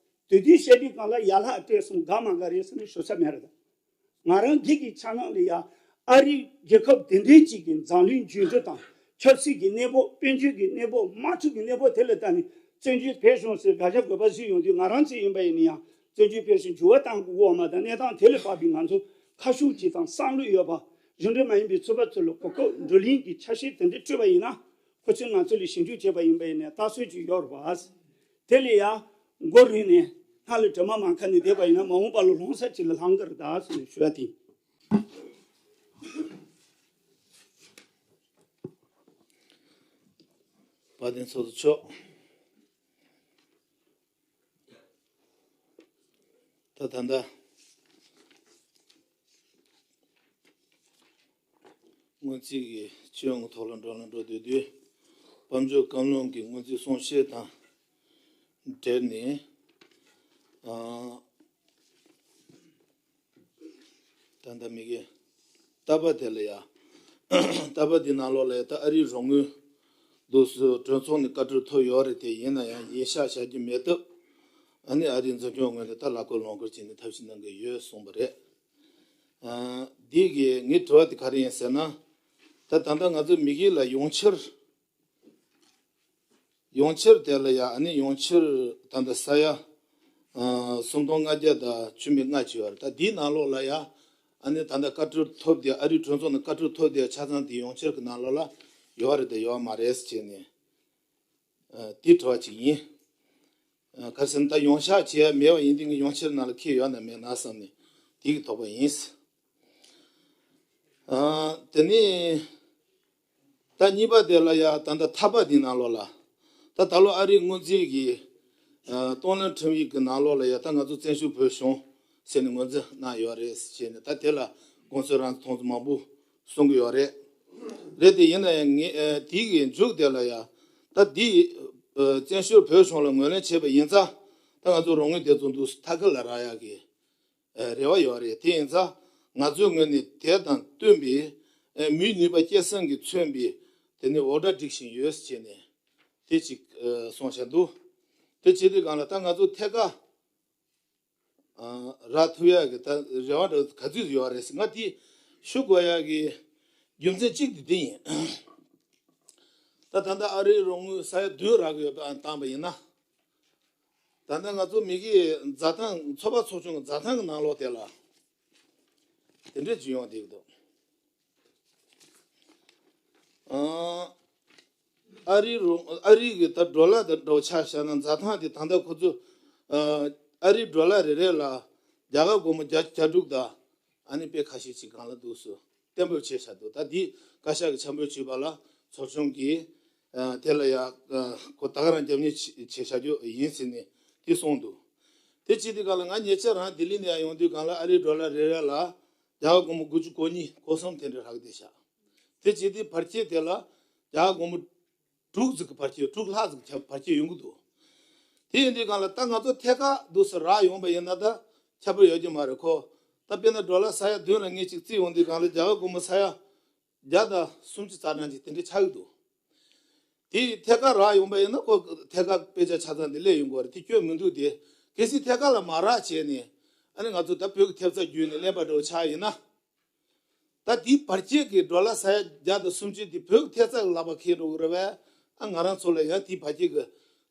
དེ་དུས་བཤད་དུས་སྒང་ལ་ཡར་ལྷག་སྤྲད་སོང་དགའ་མ་དགའ་རེད་ཟེར་ནས་ཞུ་ས་མེད་རེད་ད། ང་རང་སྒེར་གྱི་ཆ་ནང་ལ་ཡ་ཨ་རིའི་རྒྱལ་ཁབ་དེ་འདྲའི་ཅིག་གི་འཛམ་གླིང་འགྱུར་འགྲོས་དང་ཆབ་སྲིད་ཀྱི་གནས་བབ། དཔལ་འབྱོར་གྱི་གནས་བབ། དམག་འཁྲུག་གི་གནས་བབ་དེ་ལ་བལྟས་ནས་བཙན་བྱོལ་བོད་གཞུང་ཟེར་དགག་བྱ་དགོས་པ་བཟོས་ཡོང་དུས། ང་རང་ཚོ་ཡིན་པ་ཡིན་ན་ཡང་བཙན་བྱོལ་བོད་གཞུང་འགྱུར་བ་གཏང་དགོས་ཀྱི་ཡོད་མ་རེད་ད། གནས་སྟངས་དེ་ལ་དཔག་པའི་ང་ཚོ་ཁ་ཕྱོགས་ཅིག་དང་བསམ་བློ་ཡོད་པ། གཞུང་འབྲེལ་མ་ཡིན་པའི་ཚོགས་པ་ཚོ་ལ་གོ་སྐབས་བགྲོ་གླེང་གི་ཆ་ཤས་དེ་འདྲ་སྤྲོད་པ་ཡིན་ན། ཁོ་ཚོས་ང་ཚོ་ལ་ཞིབ་འཇུག་བྱས་པ་ཡིན་པ་ཡིན་ནའི་ལྟ་ཚུལ་ཅིག་ཡོད་རེད་པ། དེ་ལ་ཡང་མགོ་རིལ་ནས་སྣ་ལ་དྲི་མ་མ་ཁ་ནས་བསྡད་པ་ཡིན་ན་མ་འོངས་པ་ལ་ལྷུང་ས་ཅིག་ལ་ལྷུང་གི་རེད་ད་ཟེར་ནས་ཞུ་ཡ་དེ་ཡིན། དཔལ་ལྡན་ཚོགས་གཙོ་མཆོག་ད་ད་ལྟ་སྔོན་རྩིས་ཀྱི་སྤྱི་ཡོངས་ཀྱི་ཐོག་ལ་བགྲོ་གླེང་འགྲོ་སྡོད་དུས། དཔལ་འབྱོར་བཀའ་བློན་གྱི་སྔོན་རྩིས་གསུང་བཤད་དང་འབྲེལ་ནས། ཨ། ད་ལྟ་མི་གི་རྟ་པ་དེ་ལ་ཡ། རྟ་པ་འདི་ནང་ལོགས་ལ་ཡ་ད་ཨ་རིའི་རོགས་དངུལ་འདུག་སེ་གྲོས་ཚོགས་ནས་བཀའ་འཁྲོལ་ཐོབ་ཡོད་རེད་དེ། ཡིན་ན་ཡང་ཡིན་ཤག་བཞག་རྒྱུ་མེད་སྟབས། ཨ་ནི་ཨ་རིའི་འཛིན་སྐྱོང་ངོས་ནས་ད་ལག་བཀོད་ལོངས་སྐྱོར་བྱས་ནས་ཐབས་ཤེས་གནང་གི་ཡོད་གསུངས་པ་རེད། ཨ། འདི་གི་ངའི་དྲི་བ་དེ་ག་རེ་ཡིན་ཟེར་ན། ད་ད་ལྟ་ང་ཚོ་མི་གི་ལ་ཡོང་འཁྱེར། ཡོང་འཁྱེར་དེ་ལ་ཡ་ཨ་ནི་ཡོང་འཁྱེར་ད་ལྟ་ས་ཡ། ཨ། སུམ་སྟོང་ལྔ་བརྒྱ་དང་བཅུ་མེད་ལྔ་ཅིག་ཡོད་རེད། ད་འདིའི་ནང་ལོགས་ལ་ཡ་ཨ་ནི་ད་ལྟ་བཀའ་འཁྲོལ་ཐོབ་དེ། ཨ་རིའི་གྲོས་ཚོགས་ནས་བཀའ་འཁྲོལ་ཐོབ་དེ་ཆ་ཚང་དེ་ཡོང་འཁྱེར་གྱི་ནང་ལོགས་ལ་ཡོད་རེད་དང་ཡོད་མ་རེད་ཟེར་བྱས་ནས། ཨ། དེ་དྲི་བ་ཅིག་ཡིན། ཨ། ག་རེ་ཟེར་ན་ད་ཡོང་ཤག་བྱས་ཡ་མེད་པ་ཡིན་དུས་ངས་ཡོང་འཁྱེར་ནང་ལ་འཁྱེར་ཡོད་ན་མེད་ན་བསམ་ནས་དེ་གི་དོགས་པ་ཡིན། ཨ། དེ་ནས་ད་གཉིས་པ་དེ་ལ་ཡ་ད་ལྟ་ཐ་པ་འདི་ནང་ལོགས་ལ། ད་ད་ལོ་ཨ་རིའི་སྔོན་རྩིས་ཀྱི། ཨ། གཏོང་ལེན་ཁྲིམས་ཡིག་གི་ནང་ལོགས་ལ་ཡ་ད་ང་ཚོ་བཙན་བྱོལ་བོད་གཞུང་ཟེར་ནས་ངོས་འཛིན་གནང་ཡོད་རེད་ཟེར་ནས། ད་དེ་ལ་གོང་ས་རང་མཐོང་ཚུལ་མང་པོ་གསུང་གི་ཡོད་རེད། རེད་དེ་ཡིན་ན་ཡང་ངས། ཨ། དེའི་གི་མཇུག་དེ་ལ་ཡ་ད་འདི། ཨ། བཙན་བྱོལ་བོད་གཞུང་ལ་ངོས་ལེན་བྱས་པ་ཡིན་ཙང་ད་ང་ཚོ་རོགས་དངུལ་དེ་ཚོ་འདུག་སེ་ཐད་ཀར་ལ་རག་ཡག་གི། ཨ། རེ་བ་ཡོད་རེད། དེ་ཡིན་ཙང་ང་ཚོའི་ངོས་ནས་དེ་དང་བསྟུན་པའི། ཨ། མིའི་ནུས་པ་སྐྱེད་སྲིང་གིས་མཚོན་པའི་དེ་ནས་འོར་ཌར་སྒྲིག་བཞིན་ཡོད་ཟེར་ནས་དེ་ཅིག་ཨ། གསུངས་བཞག་འདུག་དེ་བྱེད་དུས་སྒང་ལ་ད་ང་ཚོ་ཐད་ཀར་ རག་ཐུབ་ཡག་གི་ད་རེ་བ་འདྲ་ག་ཚོད་ཡོད་རེད་ཟེར། ང་དེ་ཞུ་དགོས་ཡག་གི་རྒྱུ་མཚན་གཅིག་དེ་དེ་ཡིན། ད་ད་ལྟ་ཨ་རིའི་རོགས་དངུལ་ས་ཡ་བདུན་རག་གི་ཡོད་པ་བཏང་པ་ཡིན་ན། ད་ལྟ་ང་ཚོ་མི་གི་འཛའ་ཐང་ཚོགས་པ་ཚོགས་ཆུང་གི་འཛའ་ཐང་གི་ནང་ལོགས་དེ་ལ་དེ་འདྲས་ཅིག་ཡོང་བསྡད་ཀྱི་འདུག་ཨ་རིའི་རོགས་ཨ་རིའི་གི་ད་ཌོ་ལར་དང་འདྲ་བོ་ཆ་བཞག་ན། འཛའ་ཐང་དེ་ད་ལྟ་ཁོ་ཚོ་ཨ་རིའི་ཌོ་ལར་རེ་རེ་ལ་རྒྱ་གར་སྒོར་མོ་བརྒྱ་བརྒྱ་དྲུག་དང་ཨ་ནི་དཔེ་ཁ་ཤས་ཅིག་སྒང་ལ་འདུག་སེ་གཏན་འབེབས་བྱས་བཞག་འདུག་ད་འདི་བཀའ་ཤག་གི་ཆ་འབོད་བྱས་པ་ལ་ཚོགས་ཆུང་གིས་ཨ་དེ་ལ་ཡ་ཨ་ཁོ་ད་ག་རང་རྒྱབ་གཉེར་བྱས་བྱས་བཞག་རྒྱུ་ཡིན་ཟེར་ནས་དེ་གསུངས་འདུག་དེ་བྱས་དུས་སྒང་ལ་ང་ཉེ་ཆར་རང་ལྡི་ལི་ནས་ཡ་ཡོང་དུས་སྒང་ལ་ཨ་རིའི་ཌོ་ལར་རེ་རེ་ལ་རྒྱ་གར་སྒོར་མོ་དགུ་བཅུ་གོ་གཉིས་གོ་གསུམ་དེ་འདྲ་རག་བསྡད་བཞག་དེ་བྱས་དུས་བར་ཁྱད་དེ་ལ་རྒྱ་གར་སྒོར་མོ་དྲུག་ཙམ་གྱི་བར་ཁྱད། དྲུག་ལྷག་ཙམ་གྱི་བར་ཁྱད་ཡོང་གི་འདུག་དེ་ཡིན་དུས་སྒང་ལ་ད་ང་ཚོ་ཐད་ཀར་འདུག་སེ་རག་ཡོང་པ་ཡིན་ན་ད་ཁྱད་པར་ཡོད་ཀྱི་མ་རེད། ཁོ་ད་དཔེར་ན་ཌོ་ལར་ས་ཡ་བདུན་ལ་ངས་ཅིག་བརྩིས་ཡོང་དུས་སྒང་ལ་རྒྱ་གར་སྒོར་མོ་ས་ཡ་བརྒྱ་དང་སུམ་ཅུ་རྩ་གྲངས་ཅིག་དེ་འདྲ་ཆགས་ཀྱི་འདུག་དེ་ཐད་ཀར་རག་ཡོང་པ་ཡིན་ན་ཁོ་ཐད་ཀར་དཔེ་ཆ་ཆ་ཚང་དེ་སླེབས་ཡོང་གི་རེད། དེ་སྐྱོན་མི་འདུག་དེ་གལ་སྲིད་ཐད་ཀར་ལ་མ་རག་བྱས་ནས་ཨ་ནི་ང་ཚོ་ད་བོད་ཀྱི་ཐེབས་རྩ་བརྒྱུད་ནས་ལེན་པ་འདྲ་བོ་ཆགས་ཡིན་ན། ད་དེའི་བར་ཁྱད་ཀྱི་ཌོ་ལར་ས་ཡ་བརྒྱ་དང་སུམ་ཅུ་དེ་བོད་ཀྱི་ཐེབས་རྩ་གི་ལག་པ་འཁེལ་འགྲོ་གི་རེད་པས། ཨ་ང་རང་ཚོ་ལ་ཡང་དེའི་བར་ཁྱད་ཀྱི་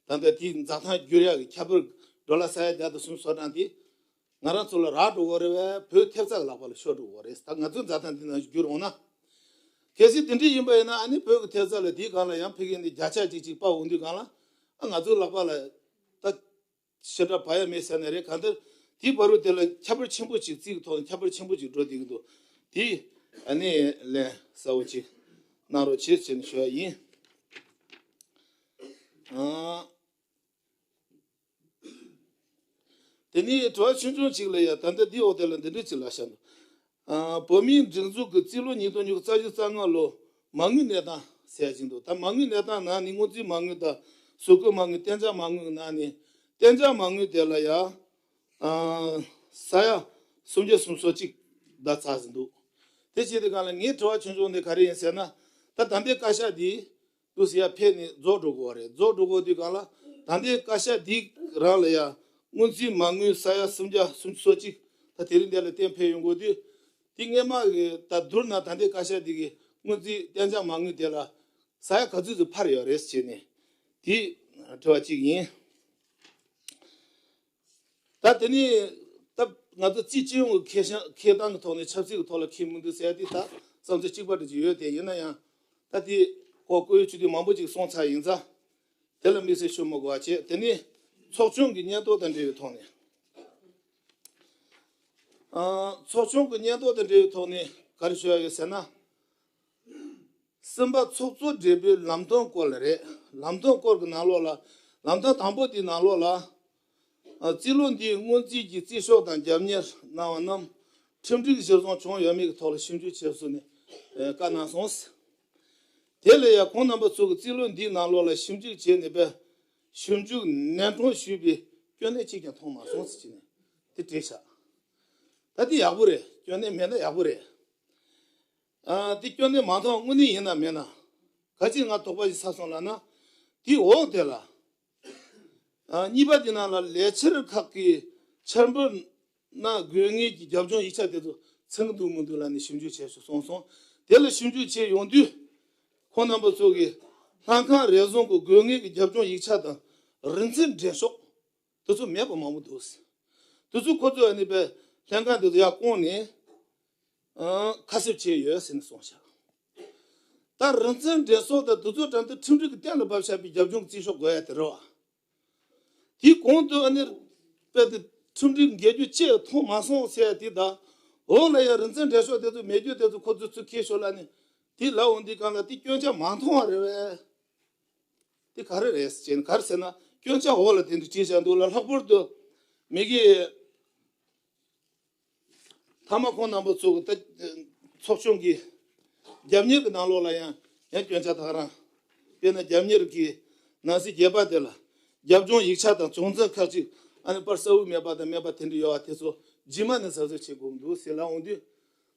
ད་ལྟ་དེའི་འཛའ་ཐང་བསྒྱུར་ཡག་གི་ཁྱད་པར་ཌོ་ལར་ས་ཡ་བརྒྱ་དང་སུམ་ཅུ་སོ་གྲངས་དེ་ང་རང་ཚོ་ལ་རག་འགྲོ་གི་རེད་པས། བོད་ཐེབས་རྩ་གི་ལག་པ་ལ་ཤོར་འགྲོ་གི་རེད། ད་ང་ཚོའི་འཛའ་ཐང་འདི་ནང་བསྒྱུར་འོང་ན། གལ་སྲིད་དེ་འདྲ་ཡིན་པ་ཡིན་ན་ཨ་ནི་བོད་ཀྱི་ཐེབས་རྩ་ལ་དེའི་སྒང་ལ་ཡང་ཕ་གི་ནས་བརྒྱ་ཆ་གཅིག་གཅིག་སྤར་འོང་དུས་སྒང་ལ་ཨ་ང་ཚོའི་ལག་པ་ལ་ད་ཞེ་དྲག་བབ་ཡ་མེད་ཟེར་ནའི་རེད། གང་ལྟར་དེའི་བར་དུ་དེ་ལ་ཁྱད་པར་ཆེན་པོ་ཅིག་རྩིས་ཀྱི་ཐོག་ནས་ཁྱད་པར་ཆེན་པོ་ཅིག་འགྲོ་བསྡད་ཀྱི་འདུག་དེ་ཨ་ནི་ལན་གསལ་བོ་ཅིག་གནང་རོགས་བྱེད་ཟེར་ནས་ཞུ་ཡ་ཡིན། ཨ། དེ་ནས་དྲི་བ་ཆུང་ཆུང་ཅིག་ལ་ཡ་ད་ལྟ་འདི་འོག་དེ་ལ་འདི་འདྲ་ཅིག་ལབ་བཞག་འདུག་ཨ། བོད་མིའི་སྒྲིག་འཛུགས་ཀྱི་རྩིས་ལོ་ཉིས་སྟོང་ཉི་ཤུ་རྩ་བཞི་རྩ་ལྔ་ལོ་མ་དངུལ་གནས་སྟངས་ཟེར་ཡ་ཅིག་འདུག་ད་མ་དངུལ་གནས་སྟངས་ནང་ནས་སྔོན་རྩིས་མ་དངུལ་དང་གཟུགས་བཀོད་མ་དངུལ། གཏན་འཇགས་མ་དངུལ་གྱི་ནང་ནས་གཏན་འཇགས་མ་དངུལ་དེ་ལ་ཡ་ཨ་ས་ཡ་སུམ་བརྒྱ་སུམ་ཅུ་སོ་གཅིག་ད་ཚར་ཟིན་འདུག་དེ་བྱས་དུས་སྒང་ལ་ངའི་དྲི་བ་ཆུང་ཆུང་དེ་ག་རེ་ཡིན་ཟེར་ན། ད་ད་ལྟའི་བཀའ་ཤག་འདི་འདུག་སེ་ཡར་ཕེབས་ནས་རྫོགས་འགྲོ་དགོས་པ་རེད། རྫོགས་འགྲོ་དགོས་དུས་སྒང་ལ་ད་ལྟའི་བཀའ་ཤག་འདི་རང་ལ་ཡ་སྔོན་རྩིས་མ་དངུལ་ས་ཡ་སུམ་བརྒྱ་སུམ་ཅུ་སོ་གཅིག་ད་དེ་རིང་འདི་ལ་གཏན་འཕེབས་ཡོང་དགོས་དུས། དེ་སྔས་མ་གི་ད་བསྡུར་ན་ད་ལྟའི་བཀའ་ཤག་འདི་གི་སྔོན་རྩིས་གཏན་འཇགས་མ་དངུལ་དེ་ལ་ས་ཡ་ག་ཚོད་ཙམ་འཕར་ཡོད་རེད་ཟེར་ནས་དེ་དྲི་བ་གཅིག་ཡིན། ད་དེ་ནས་ད་ང་ཚོ་རྩིས་སྤྱི་ཡོངས་ཀྱི་ཁེ་བཟང་ཁེ་གཏང་གི་ཐོག་ནས་ཆབ་སྲིད་ཀྱི་ཐོག་ལ་ཁེ་མི་འདུག་ཟེར་ཡ་དེ་ད་བསམ་ཚུལ་གཅིག་པ་འདྲ་ཅིག་ཡོད་དེ། ཡིན་ན་ཡང་ད་དེ་ཀོ་ཀོ་ཡོད་ཆུ་དེ་མང་པོ་ཅིག་སོང་ཚར་ཡིན་ཙང་དེ་ལ་དམིགས་བསལ་ཤོད་མི་དགོས་པ་བྱས། དེ་ནས་ཚོགས་ཆུང་གི་སྙན་ཐོ་དང་འབྲེལ་བའི་ཐོག་ནས། ཨ། ཚོགས་ཆུང་གི་སྙན་ཐོ་དང་འབྲེལ་བའི་ཐོག་ནས་ག་རེ་ཞུ་ཡ་ཡོད་ཟེར་ན། གསུམ་པ་ཚོགས་གཙོ་སྦྲེལ་པོའི་ལམ་སྟོན་སྐོར་ལ་རེད། ལམ་སྟོན་སྐོར་གྱི་ནང་ལོགས་ལ། ལམ་སྟོན་དང་པོ་དེའི་ནང་ལོགས་ལ། ཨ། རྩིས་ལོ་འདིའི་སྔོན་རྩིས་ཀྱི་རྩིས་ཤོག་དང་རྒྱབ་གཉེར་གནང་བ་རྣམས་ཁྲིམས་སྒྲིག་གཞིར་བཟུང་བྱུང་ཡོད་མེད་ཀྱི་ཐོག་ལ་ཞིབ་འཇུག་བྱེད་སོ་ནས། ཨ། བཀའ་གནང་སོང་། དེ་ལ་ཡང་ཁོང་རྣམ་པ་ཚོ་གིས་རྩིས་ལོ་འདིའི་ནང་ལོགས་ལ་ཞིབ་འཇུག་བྱས་ནས་པས་ཞིབ་འཇུག་ནན་སྲུང་ཞུས་པའི་སྐྱོན་གནད་གཅིག་ཀྱང་མཐོང་མ་སོང་ཟེར་བྱས་ནས་དེ་བྲིས་བཞག་ད་དེ་ཡག་པོ་རེད། སྐྱོན་གནད་མེད་ན་ཡག་པོ་རེད། ཨ། དེ་སྐྱོན་གནད་མ་མཐོང་། དངོས་གནས་ཡིན་ན་མེད་ན། ག་ཅི་ང་དོགས་པ་ཞིག་ཟ་སོང་ལབ་ན། དེའི་འོག་དེ་ལ། ཨ། གཉིས་པ་དེ་ནང་ལ་ལས་འཆར་ཁག་གི་འཆར་འབུལ་ནང་དགོས་ངེས་ཀྱི་རྒྱབ་ལྗོངས་ཡིག་ཆ་དེ་ཚོ་ཚང་གི་འདུག་མི་འདུག་ལབ་ནས་ཞིབ་འཇུག་བྱས་ཤིག་གསུངས་སོང་། དེ་ལ་ཞིབ་འཇུག་བྱས་ཡོང་དུས། ཁོང་རྣམ་པ་ཚོ་གིས་ལྷན་ཁང་རེ་ཟུང་གི་དགོས་ངེས་ཀྱི་རྒྱབ་ལྗོངས་ཡིག་ཆ་དང་རིན་ཚད་འགྲེལ་ཤོག་དེ་ཚོ་མེད་པ་མང་པོ་འདུག་དེ་ཚོ་ཁོ་ཚོས་ཨ་ནི་པའི་ལྷན་ཁང་དེ་ཚོ་ཡར་བསྐོངས་ནས། ཨ། ཁ་གསབ་བྱས་ཡོད་ཟེར་ནས་གསུངས་ཤག་ད་རིན་ཚད་འགྲེལ་ཤོག་དང་དེ་ཚོ་དྲན་དུ་ཁྲིམས་སྒྲིག་གི་གཏན་ལ་ཕབ་བཞག་པའི་རྒྱབ་ལྗོངས་རྩིས་ཤོག་དགོས་ཡ་དེ་རེད་བ། དེའི་གོང་དུ་ཨ་ནི་དཔེ་དེ་ཁྲིམས་སྒྲིག་འགལ་རྒྱུ་ཅི་ཡང་མཐོང་མ་སོང་ཟེར་ཡ་དེ་དང་། འོག་ལ་ཡ་རིན་ཚད་འགྲེལ་ཤོག་དེ་ཚོ་མེད་རྒྱུ་དེ་ཚོ་ཁོ་ཚོས་ཚུར་འཁྱེར་ཤོག་ལབ་ནས་དེ་ལབ་འོང་དུས་སྒང་ལ་དེ་སྐྱོན་ཆ་མ་མཐོང་བ་རེད་པས། དེ་ག་རེ་རེད་ཟེར་ན། ག་རེ་ཟེར་ན་སྐྱོན་ཆ་འོག་ལ་དེ་འདྲ་བྲིས་བཞག་འདུག་ལ། ལྷག་པར་དུ་མི་གི་མཐའ་མ་ཁོང་རྣམ་པ་ཚོ་གི་ད་ཚོགས་ཆུང་གི་རྒྱབ་གཉེར་གྱི་ནང་ལོགས་ལ་ཡང་ཡང་སྐྱོན་ཆ་དག་རང་། དཔེར་ན་རྒྱབ་གཉེར་གྱི་ནང་གསེས་བརྒྱད་པ་དེ་ལ་རྒྱབ་ལྗོངས་ཡིག་ཆ་དང་བྱུང་ཚུལ་ཁག་ཅིག་ཨ་ནི་པར་གསལ་བོ་མེད་པ་དང་མེད་པ་དེ་འདྲ་ཡོད་པ་དེ་ཚོ་རྗེས་མ་ནས་གསལ་བཤད་བྱེད་དགོས་འདུག་ཟེར་ལབ་འོང་དུས།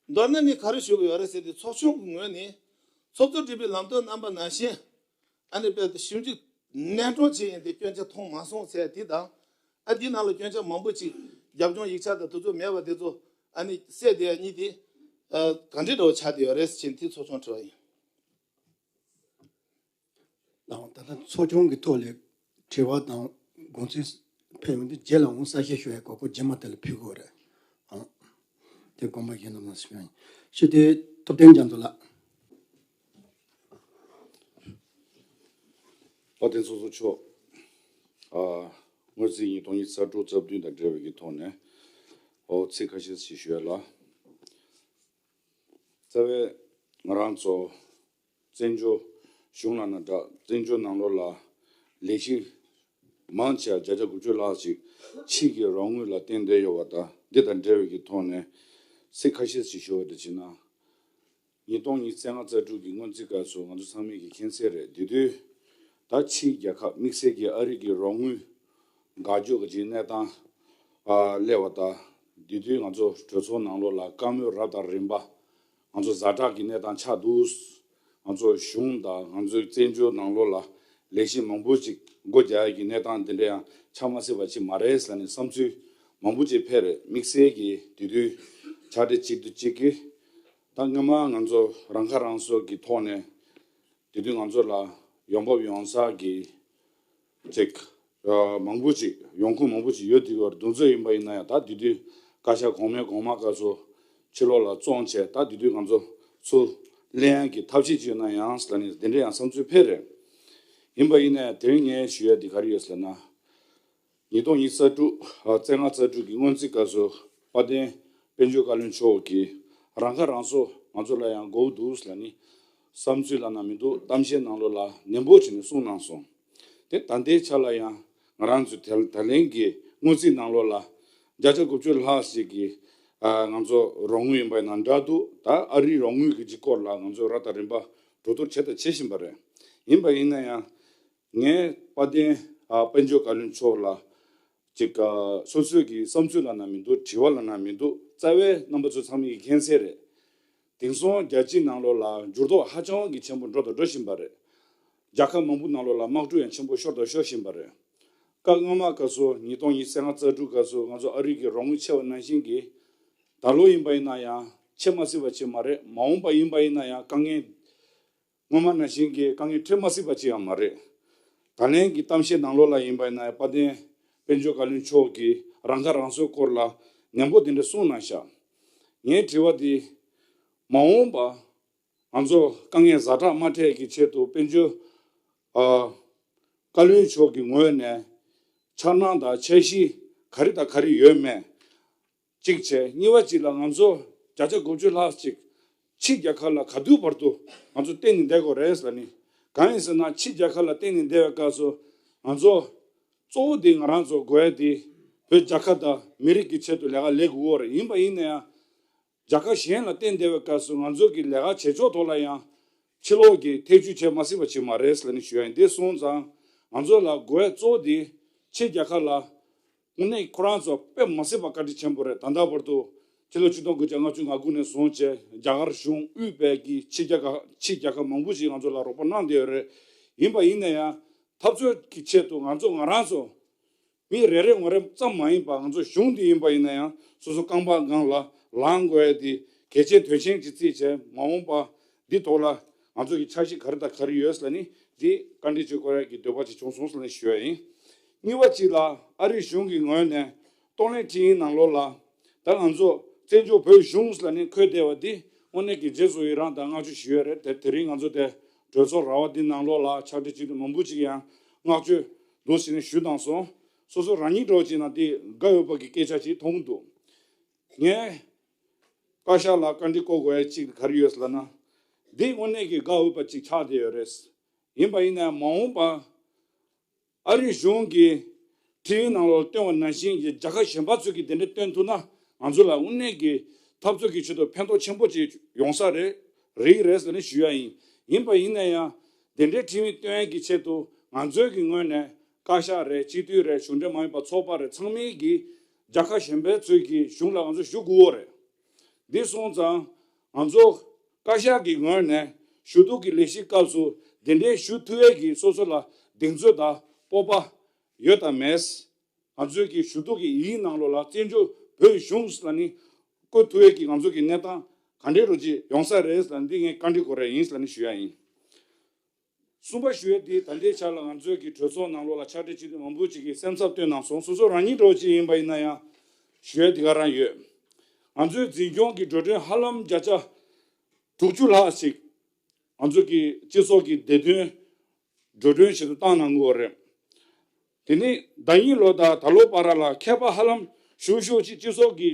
མདོར་ན་ངས་ག་རེ་ཞུ་གི་ཡོད་རེད་ཟེར་དུས། ཚོགས་ཆུང་གི་ངོས་ནས་ཚོགས་གཙོ་སྦྲེལ་པོས་ལམ་སྟོན་གནང་པ་ནང་བཞིན། ཨ་ནི་དཔེ་དེ་ཞིབ་འཇུག་ནན་སྲུང་བྱས་ཡིན་ཏེ་སྐྱོན་ཆ་མཐོང་མ་སོང་ཟེར་དེ་དང་། ཨ། འདི་ནང་ལ་སྐྱོན་ཆ་མང་པོ་ཅིག་ རྒྱབ་ལྗོངས་ཡིག་ཆ་དང་དེ་ཚོ་མེད་པ་དེ་ཚོ་ཨ་ནི་བསད་དེ་གཉིས་དེ་ཨ་ག་འདྲ་འདྲ་བོ་ཆགས་བསྡད་ཡོད་རེད་ཟེར་ནས་དེ་ཚོགས་ཆུང་དྲི་བ་ཡིན། ད་ལྟ་ཚོགས་ཆུང་གི་ཐོག་ལས་དྲི་བ་དང་དགོངས་ཚུལ་ཕེབས་ཡོང་དུས་རྗེས་ལ་འོང་གསལ་བཤད་ཞུ་ཡའི་དགོས་མཁོ་རྗེས་མ་དེ་ལ་ཕུལ་དགོས་རེད། ཨང་། དེ་དགོངས་པ་བཞེས་གནང་ཞུ་ཡ་ཡིན། ཞུ་དེ་ཐུབ་བསྟན་རྒྱ་མཚོ་ལགས། དཔལ་ལྡན་ཚོགས་གཙོ་མཆོག་ཨ། སྔོན་རྩིས་ཉིས་སྟོང་ཉི་ཤུ་རྩ་དྲུག་རྩ་བདུན་དང་འབྲེལ་བའི་གི་ཐོག་ནས་ཨོ་ཚིག་ཁ་ཤས་ཤིག་ཞུ་ཡ་ལ། རྩ་བའི་ང་རང་ཚོ་བཙན་བྱོལ་གཞུང་ལབ་ན་འདྲ། བཙན་བྱོལ་ནང་ལོགས་ལ་ལས་གཞི་མང་ཆེ་བ་བརྒྱ་ཆ་དགུ་བཅུ་ལྷག་ཅིག་ཕྱི་གི་རོགས་དངུལ་ལ་བརྟེན་བསྡད་ཡོད་པ་དང་། འདི་དང་འབྲེལ་བའི་གི་ཐོག་ནས་ཚིག་ཁ་ཤས་ཤིག་ཞུ་བ་དེ་བྱས་ན། ཉིས་སྟོང་ཉི་ཤུ་རྩ་ལྔ་རྩ་དྲུག་གི་སྔོན་རྩིས་སྐབས་སུ་ང་ཚོ་ཚང་མས་ཀྱི་མཁྱེན་གསལ་རེད། དེ་དུས་ད་ཕྱིའི་རྒྱལ་ཁབ་དམིགས་བསལ་གྱི་ཨ་རི་གི་རོགས་དངུལ་འགག་འཇོག་གི་ཅིག་གནས་སྟངས་ཨ་སླེབས་པ་དང་། དེ་དུས་ང་ཚོ་གྲོས་ཚོགས་ནང་ལོགས་ལ་བཀའ་མོལ་རབ་དང་རིམ་པ་ང་ཚོ་ཛ་དྲག་གི་གནས་སྟངས་ཆགས་འདུག་ང་ཚོ་གཞུང་དང་ང་ཚོའི་བཙན་བྱོལ་ནང་ལོགས་ལ་ལས་གཞི་མང་པོ་ཅིག་སྒོ་རྒྱག་ཡ་གི་གནས་སྟངས་འདི་འདྲ་ཡང་ཆགས་མ་སྲིད་པ་ཅིག་མ་རེད་ཟེར་ནས་བསམ་ཚུལ་མང་པོ་ཅིག་ཕེབས་རེད། དམིགས་བསལ་གྱི་དེ་དུས་ཕྱག་སྦྲེལ་གཅིག་ཏུ་གཅིག་གིས། ད་སྔོན་མ་ང་ཚོ་རང་ཁ་རང་གསོ་གི་ཐོག་ནས་དེ་དུས་ང་ཚོ་ལ་ཡོང་འབབ་ཡོང་ས་གི་ཅིག་ཨ་མང་པོ་ཅིག་ཡོང་ཁུངས་མང་པོ་ཅིག་ཡོད་དེ་བར་དུང་ཚོད་ཡིན་པ་ཡིན་ན་ཡང་། ད་དེ་དུས་བཀའ་ཤག་གོང་མའི་གོང་མ་སྐབས་སུ་ཕྱི་ལོགས་ལ་བཙོང་བྱས། ད་དེ་དུས་ང་ཚོ་ཚུར་ལེན་ཡག་གི་ཐབས་ཤེས་ཅིག་ཡོད་ན་ཡང་ཟེར་ནས་དེ་འདྲ་ཡང་བསམ་ཚུལ་ཕེབས་རེད། ཡིན་པ་ཡིན་ན་ཡང་དེ་རིང་ངས་ཞུ་ཡ་དེ་ག་རེ་ཡོད་ཟེར་ན། ཉིས་སྟོང་ཉི་ཤུ་རྩ་དྲུག་ཨ་རྩ་ལྔ་རྩ་དྲུག་གི་སྔོན་རྩིས་སྐབས་སུ་དཔལ་ལྡན་དཔལ་འབྱོར་བཀའ་བློན་མཆོག་གིས་རང་ཁ་རང་གསོ་ང་ཚོ་ལ་ཡང་དགོས་འདུག་ལབ་ནས་བསམ་ཚུལ་ལབ་ན་མི་འདུག་གཏམ་བཤད་ནང་ལོགས་ལ་ནན་པོ་བྱས་ནས་གསུངས་གནང་སོང་། དེ་ད་ལྟའི་ཆ་ལ་ཡང་ང་རང་ཚོའི་ད་ད་ལན་གྱི་སྔོན་རྩིས་ནང་ལོགས་ལ་བརྒྱ་ཆ་དགུ་བཅུ་ལྷག་ཞིག་གིས་ཨ་ང་ཚོ་རོགས་དངུལ་ཡིན་པ་ཡིན་ན་འདྲ་འདུག་ད་ཨ་རིའི་རོགས་དངུལ་གྱི་སྐོར་ལ་ང་ཚོ་རབ་དང་རིམ་པ་གྲོས་བསྡུར་བྱས་དང་བྱེད་བཞིན་པ་རེད། ཡིན་པ་ཡིན་ན་ཡང་། ངས་དཔལ་ལྡན་ཨ་དཔལ་འབྱོར་བཀའ་བློན་མཆོག་ལ་ཅིག་ཨ་སོ་སོའི་གི་བསམ་ཚུལ་ལབ་ན་མི་འདུག་དྲི་བ་ལབ་ན་མི་འདུག་རྩ་བའི་རྣམ་པ་ཚོ་ཚང་མས་ཀྱི་མཁྱེན་གསལ་རེད། དེང་སང་རྒྱལ་སྤྱིའི་ནང་ལོགས་ལ་འགྱུར་ལྡོག་ཧ་ཅང་གི་ཆེན་པོ་འགྲོ་དང་འགྲོ་བཞིན་པ་རེད། རྒྱལ་ཁབ་མང་པོ་ནང་ལོགས་ལ་དམག་འཁྲུག་ཡང་ཆེན་པོ་ཤོར་དང་ཤོར་བཞིན་པ་རེད། སྐབས་སྔོན་མ་སྐབས་སུ་ཉིས་སྟོང་ཉི་ཤུ་རྩ་ལྔ་རྩ་དྲུག་སྐབས་སུ་ང་ཚོ་ཨ་རི་གི་རོགས་དངུལ་ཆེ་བ་ནང་བཞིན་གྱི་ད་ལོ་ཡིན་པ་ཡིན་ན་ཡང་ཆེ་མ་སྲིད་པ་ཅིག་མ་རེད། མ་འོངས་པ་ཡིན་པ་ཡིན་ན་ཡང་དཀའ་ངལ་སྔོན་མ་ནང་བཞིན་གྱི་དཀའ་ངལ་འཕྲད་མ་སྲིད་པ་ཅིག་ཡང་མ་རེད། ད་ལན་གྱི་གཏམ་བཤད་ནང་ལོགས་ལ་ཡིན་པ་ཡིན་ན་དཔལ་ལྡན་དཔལ་འབྱོར་བཀའ་བློན་མཆོག་གིས་རང་ཁ་རང་གསོའི་སྐོར་ལ་ནན་པོ་དེ་འདྲ་གསུངས་གནང་ཤག་ངའི་དྲི་བ་འདི། མ་འོངས་པ་ང་ཚོ་དཀའ་ངལ་ཛ་དྲག་མ་འཕྲད་ཀྱི་ཆེད་དུ་དཔལ་འབྱོར་ཨ་བཀའ་བློན་མཆོག་གི་ངོས་ནས་འཆར་སྣང་དང་འཆར་གཞི་ག་རེ་དང་ག་རེ་ཡོད་མེད། གཅིག་བྱས། གཉིས་པ་གཅིག་ལ་ང་ཚོ་བརྒྱ་ཆ་དགུ་བཅུ་ལྷག་ཅིག་ཕྱི་རྒྱལ་ཁབ་ལ་ག་དུས་བར་དུ་ང་ཚོ་བརྟེན་ནས་བསྡད་དགོས་རེད་ཟེར་ནི། གང་ཡིན་ཟེར་ན་ཕྱི་རྒྱལ་ཁབ་ལ་བརྟེན་ནས་བསྡད་པའི་སྐབས་སུ་ང་ཚོ་གཙོ་བོ་དེ་ང་རང་ཚོ་དགོས་ཡ་དེ་བོད་རྒྱལ་ཁབ་དང་མི་རིགས་ཀྱི་ཆེད་དུ་ལས་ཀ་ལས་དགོས་ཀྱི་ཡོད་རེད། ཡིན་པ་ཡིན་ན་ཡང་རྒྱལ་ཁབ་གཞན་ལ་བརྟེན་བསྡད་པའི་སྐབས་སུ་ང་ཚོ་གི་ལས་ཀ་བྱེད་ཕྱོགས་ཐོག་ལ་ཡང་ཕྱི་ལོགས་ཀྱིས་ཐེ་བྱུས་བྱེད་མ་སྲིད་པ་ཅིག་མ་རེད་ཟེར་ནས་ཞུ་ཡ་ཡིན། དེ་སོང་ཙང་ང་ཚོ་ལ་དགོས་ཡ་གཙོ་བོ་དེ་ཕྱི་རྒྱལ་ཁབ་ལ་དངོས་གནས་ཁོ་རང་ཚོ་དཔེ་མ་སྲིད་པ་བཀའ་དྲིན་ཆེན་པོ་རེད། ད་ལྟ་བར་དུ་ཕྱི་ལོ་ཆིག་སྟོང་དགུ་བརྒྱ་ལྔ་བཅུ་ང་དགུ་ནས་བཟུང་བྱས་རྒྱ་གར་གཞུང་དབུས་པའི་གི་ཕྱི་རྒྱལ་ཁབ་ཕྱི་རྒྱལ་ཁབ་མང་པོ་ཞིག་ང་ཚོ་ལ་རོགས་པ་གནང་བསྡད་ཡོད་རེད། ཡིན་པ་ཡིན་ན་ཡང་འཐབ་རྩོད་ཀྱི་ཆེད་དུ་ང་ཚོ་ང་རང་ཚོ་མི་རེ་རེ་ངོ་རེ་ཙམ་མ་ཡིན་པ་ང་ཚོ་གཞུང་འདི་ཡིན་པ་ཡིན་ན་ཡང་སོ་སོ་རྐང་པ་སྒང་ལ་ལངས་དགོས་ཡ་དེ་གལ་ཆེན་དོན་ཆེན་གྱི་རྩིས་བྱས། མ་འོངས་པ་འདི་ཐོག་ལ་ང་ཚོ་གི་འཆར་གཞི་ག་རེ་དང་ག་རེ་ཡོད་ཟེར་ནི་འདི་བཀའ་འདྲི་བྱེད་དགོས་ཡ་གི་འདོད་པ་ཅིག་བྱུང་སོང་ཟེར་ནས་ཞུ་ཡ་ཡིན། གཉིས་པ་གཅིག་ལ་ཨ་རིའི་གཞུང་གི་ངོས་ནས་གཏོང་ལེན་ཁྲིམས་ཡིག་ནང་ལོགས་ལ་ད་ང་ཚོ་བཙན་བྱོལ་བོད་གཞུང་ཟེར་ནས་འཁོད་བསྡད་པ་འདི་དངོས་གནས་ཀྱི་རྗེས་སུ་ཡི་རང་དང་བསྔགས་བརྗོད་ཞུ་ཡ་རེད། དེ་དེ་རིང་ང་ཚོ་དེ་གྲོས་ཚོགས་ར་བ་འདི་ནང་ལོགས་ལ་ཕྱག་སྦྲེལ་སྤྱི་འཐུས་མང་པོ་ཅིག་ཡང་བསྔགས་བརྗོད་འདུག་ཟེར་ནས་ཞུས་དང་སོང་། སོ་སོ་རང་ཉིད་འདྲ་བོ་ཅིག་ན་དེ་དགའ་འོས་པ་གི་སྐད་ཆ་ཅིག་མཐོང་གི་འདུག་ངས་བཀའ་ཤག་ལ་བཀའ་འདྲི་བསྐོ་དགོས་ཡ་གཅིག་ག་རེ་ཡོད་ཟེར་ལབ་ན། འདི་དངོས་གནས་ཀྱི་དགའ་འོས་པ་ཅིག་ཆགས་བསྡད་ཡོད་རེད། ཡིན་པ་ཡིན་ན་ཡང་མ་འོངས་པ་ཨ་རིའི་གཞུང་གིས་ཁྲིམས་ཡིག་ནང་ལོགས་བཏོན་པ་ནང་བཞིན་གྱི་རྒྱལ་ཁབ་གཞན་པ་ཚོས་ཀྱིས་དེ་འདྲ་བཏོན་ཐུབ་ན་ང་ཚོ་ལ་དངོས་གནས་ཀྱི་འཐབ་རྩོད་ཀྱི་ཆེད་དུ་ཕན་ཐོགས་ཆེན་པོ་ཅིག་ཡོང་ས་རེད། རེད་རེད་ཟེར་ནས་ཞུ་ཡ་ཡིན། ཡིན་པ་ཡིན་ན་ཡང་དེ་འདྲའི་ཁྲིམས་ཡིག་བཏོན་ཡ་གི་ཆེད་དུ་ང་ཚོའི་གི་ངོས་ནས་བཀའ་ཤག་རེད། སྤྱི་འཐུས་རེད། གཞུང་འབྲེལ་མ་ཡིན་པ་ཚོགས་པ་རེད། ཚང་མས་ཀྱི་རྒྱལ་ཁབ་གཞན་པའི་ཚོས་ཀྱི་གཞུང་ལ་ང་ཚོ་ཞུ་དགོས་རེད། འདི་སོང་ཙང་ང་ཚོ་བཀའ་ཤག་གི་ངོས་ནས་ཞུ་གཏུག་གི་ལས་གཞིའི་སྐབས་སུ་དེ་འདྲའི་ཞུ་ཐུབ་ཡས་ཀྱི་སོ་སོ་ལ་གདེང་ཚོད་དང་སྤོབས་པ་ཡོད་དམ་མེད། ང་ཚོའི་གི་ཞུ་གཏུག་གི་ཡིག་ནང་ལོགས་ལ་བཙན་བྱོལ་བོད་གཞུང་ལ་ནི་བཀོད་ཐུབ་ཡས་ཀྱི་ང་ཚོ་གི་གནས་སྟངས་ག་འདྲའི་རོ་ཅིག་ཡོང་ས་རེད་ལ་འདི་ངས་བཀའ་འདྲི་གོ་རེ་ཡིན་ལ་ནི་ཞུ་ཡ་ཡིན། གསུམ་པ་ཞུ་ཡས་འདི་ད་ལྟའི་ཆ་ལ་ང་ཚོའི་གི་གྲོས་ཚོགས་ནང་ལོགས་ལ་ཕྱག་སྦྲེལ་སྤྱི་འཐུས་མང་པོ་ཅིག་གིས་སེམས་འཚབ་བཏོན་གནང་སོང་། སོ་སོ་རང་ཉིད་འདྲ་བོ་ཅིག་ཡིན་པ་ཡིན་ན་ཡང་ཞུ་ཡས་འདི་ག་རང་ཡོད། ང་ཚོའི་འཛིན་སྐྱོང་གི་འགྲོ་གྲོན་ཧ་ལམ་བརྒྱ་ཆ་དྲུག་ཅུ་ལྷག་ཅིག་ང་ཚོ་གི་སྤྱི་ཚོགས་ཀྱི་བདེ་དོན་འགྲོ་གྲོན་ཞིག་ཏུ་བཏང་གནང་དགོས་རེད། དེ་ནི་ཟླ་ཉིན་ལོ་དང་ད་ལོ་བར་ལ་ཁྱད་པར་ཧ་ལམ་ཞུ་ཞུ་ཅིག་སྤྱི་ཚོགས་ཀྱི་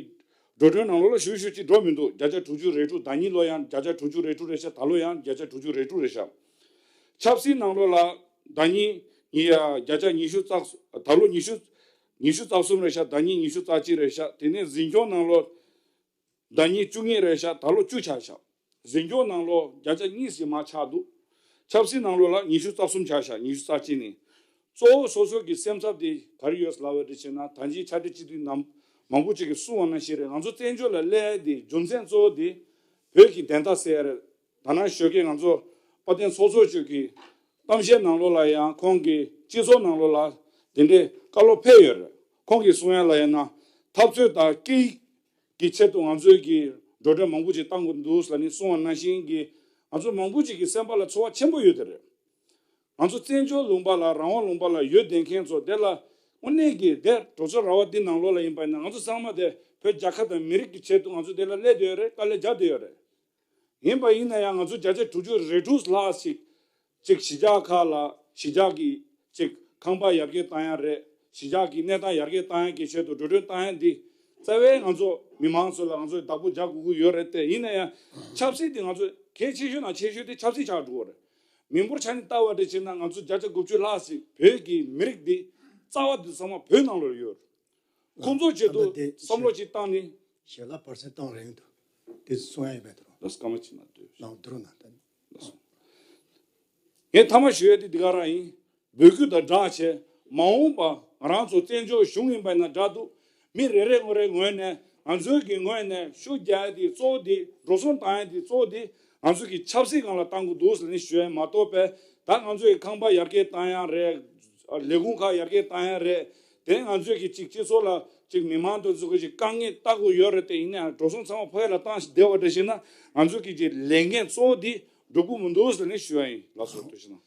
འགྲོ་གྲོན་ནང་ལོགས་ལ་ཞུ་ཞུ་ཅིག་འགྲོ་མི་འདུག་བརྒྱ་ཆ་དྲུག་ཅུ་རེ་དྲུག་ཟླ་ཉིན་ལོ་ཡང་བརྒྱ་ཆ་དྲུག་ཅུ་རེ་དྲུག་རེད་ཤག་ད་ལོ་ཡང་བརྒྱ་ཆ་དྲུག་ཅུ་རེ་དྲུག་རེད་ཤག་ཆབ་སྲིད་ནང་ལོགས་ལ་ཟླ་ཉིན་ཉི་ཡ་བརྒྱ་ཆ་ཉི་ཤུ་རྩ་གསུམ། ད་ལོ་ཉི་ཤུ་ཉི་ཤུ་རྩ་གསུམ་རེད་ཤག་ཟླ་ཉིན་ཉི་ཤུ་རྩ་གཅིག་རེད་ཤག་དེ་ནས་འཛིན་སྐྱོང་ནང་ལོགས་ཟླ་ཉིན་བཅུ་གཉིས་རེད་ཤག་ད་ལོ་བཅུ་ཆགས་ཤག་འཛིན་སྐྱོང་ནང་ལོགས་བརྒྱ་ཆ་གཉིས་ཤིག་མར་ཆག་འདུག་ཆབ་སྲིད་ནང་ལོགས་ལ་ཉི་ཤུ་རྩ་གསུམ་ཆགས་ཤག་ཉི་ཤུ་རྩ་གཅིག་ནས། གཙོ་བོ་སོ་སོ་གི་སེམས་འཚབ་དེ་ག་རེ་ཡོད་ལབ་པ་འདྲ་བྱས་ན་ད་ཅི་ཕྱག་སྦྲེལ་སྤྱི་འཐུས་རྣམས་མང་པོ་ཅིག་གིས་གསུངས་པ་ནང་བཞིན་རེད། ང་ཚོ་བཙན་བྱོལ་ལ་སླེབས་ཡས་དེ་རྒྱུ་མཚན་གཙོ་བོ་དེ་བོད་ཀྱི་བདེན་མཐའ་གསལ་ཡས་རེད། ད་ནང་ཞོགས་ཀས་ང་ཚོ་དཔལ་ལྡན་ཚོགས་གཙོ་མཆོག་གི་གཏམ་བཤད་ནང་ལོགས་ལ་ཡང་ཁོང་གི་སྤྱི་ཚོགས་ནང་ལོགས་ལ་དེ་འདྲའི་བཀའ་སློབ་ཕེབས་ཡོད་རེད། ཁོང་གིས་གསུང་ཡ་ལ་ཡིན་ན་འཐབ་རྩོད་དང་སྐད་ཡིག་གི་ཆེད་དུ་ང་ཚོའི་གི་འགྲོ་གྲོན་མང་པོ་ཅིག་བཏང་དགོས་འདུག་ལ་ནི་གསུང་བ་ནང་བཞིན་གྱི་ང་ཚོ་མང་པོ་ཅིག་གི་སེམས་པ་ལ་ཚོར་བ་ཆེན་པོ་ཡོད་དེ་རེད། ང་ཚོ་བཙན་བྱོལ་ལུང་པ་ལ་རང་དབང་ལུང་པ་ལ་ཡོད་བསྡད་མཁན་ཚོ་དེ་ལ་དངོས་གནས་ཀྱི་དེ་གྲོས་ཚོགས་ར་བ་འདི་ནང་ལོགས་ལ་ཡིན་པ་ཡིན་ན་ང་ཚོ་ཚང་མ་དེ་བོད་རྒྱལ་ཁབ་དང་མི་རིགས་ཀྱི་ཆེད་དུ་ང་ཚོ་དེ་ལ་སླེབས་བསྡད་ཡོད་རེད། དཀའ་ལས་རྒྱག་བསྡད་ཡོད་རེད། ཡིན་པ་ཡིན་ན་ཡང་ང་ཚོ་བརྒྱ་ཆ་དྲུག་ཅུ་རེ་དྲུག་ལྷག་ཞིག་ཅིག་གཞིས་ཆགས་ཁག་ལ་གཞིས་ཆགས་ཀྱི་ཅིག་ཁང་པ་ཡར་རྒྱས་བཏང་ཡ་རེད། གཞིས་ཆགས་ཀྱི་གནས་སྟངས་ཡར་རྒྱས་བཏང་ཡ་གི་ཆེད་དུ་འགྲོ་གྲོན་བཏང་ཡ་འདི་རྩ་བའི་ང་ཚོ་མི་མང་ཚོ་ལ་ང་ཚོས་བདག་པོ་རྒྱག་དགོས་ཀྱི་ཡོད་རེད་དེ། ཡིན་ན་ཡང་ཆབ་སྲིད་དེ་ང་ཚོ་གལ་ཆེ་ཤོས་ནང་ཆེ་ཤོས་དེ་ཆབ་སྲིད་ཆགས་འགྲོ་གི་རེད། མི་འབོར་ཆ་ནས་ལྟ་བ་འདྲ་བྱས་ན་ང་ཚོ་བརྒྱ་ཆ་དགུ་བཅུ་ལྷག་ཞིག་བོད་ཀྱི་མི་རིགས་འདི་རྩ་བ་འདི་ཚང་མ་བོད་ནང་ལོགས་ཡོད། ཁོང་ཚོ་ཆེད་དུ་ད་ལྟ་དེ་བསམ་བློ་ཞིག་བཏང་ནས། ཞལ་ལག་པར་སེང་བཏང་རན་འདུག་དེ་གསུང་ཡ་ཡོད་པས་དོ། ལགས་སོ། སྐར་མ་གཅིག་ན་ལྟོས། ལགས་འདུག་ན་ད། ལགས་སོ། ངས་མཐའ་མ་ཞུ་ཡ་དེ་འདི་ག་རང་ཡིན། འབོད་སྐུལ་དང་སྦྲགས་བྱས་མ་འོངས་པ་ང་རང་ཚོ་བཙན་བྱོལ་གཞུང་ཡིན་པ་ཡིན་ན་འདྲ་འདུག་མི་རེ་རེ་ངོ་རེ་ངོས་ནས་ང་ཚོའི་གི་ངོས་ནས་ཤུགས་རྒྱག་ཡ་དེ་གཙོ་བོ་དེ་འགྲོ་སོང་བཏང་ཡ་དེ་གཙོ་བོ་དེ་ང་ཚོ་གི་ཆབ་སྲིད་སྒང་ལ་བཏང་དགོས་འདུག་ཟེར་ནས་ཞུ་ཡ་མ་གཏོགས་པས་ད་ང་ཚོའི་ཁང་པ་ཡར་རྒྱས་བཏང་ཡ་རེད། ལས་ཁུངས་ཁག་ཡར་རྒྱས་བཏང་ཡ་རེད། དེ་ང་ཚོས་ཀྱི་ཅིག་སྤྱི་ཚོགས་ལ་ཅིག་མི་མང་དུ་ཚུགས་ཀྱི་ཅིག་དཀའ་ངལ་ལྟ་དགོས་ཡོད་རེད། དེ་ཡིན་ནའང་འགྲོ་སོང་ཚང་མ་ཕ་གི་ལ་བཏང་ཞིག་བསྡད་པ་འདྲ་ཞིག་ན་ང་ཚོས་ཀྱི་ཅིག་ལས་འགན་གཙོ་བོ་འདི་འགྲུབ་ཀྱི་མི་འདུག་ཟེར་ནས་ཞུ་ཡ་ཡིན། ལགས་སོ། ཐུགས་རྗེ་གནང་།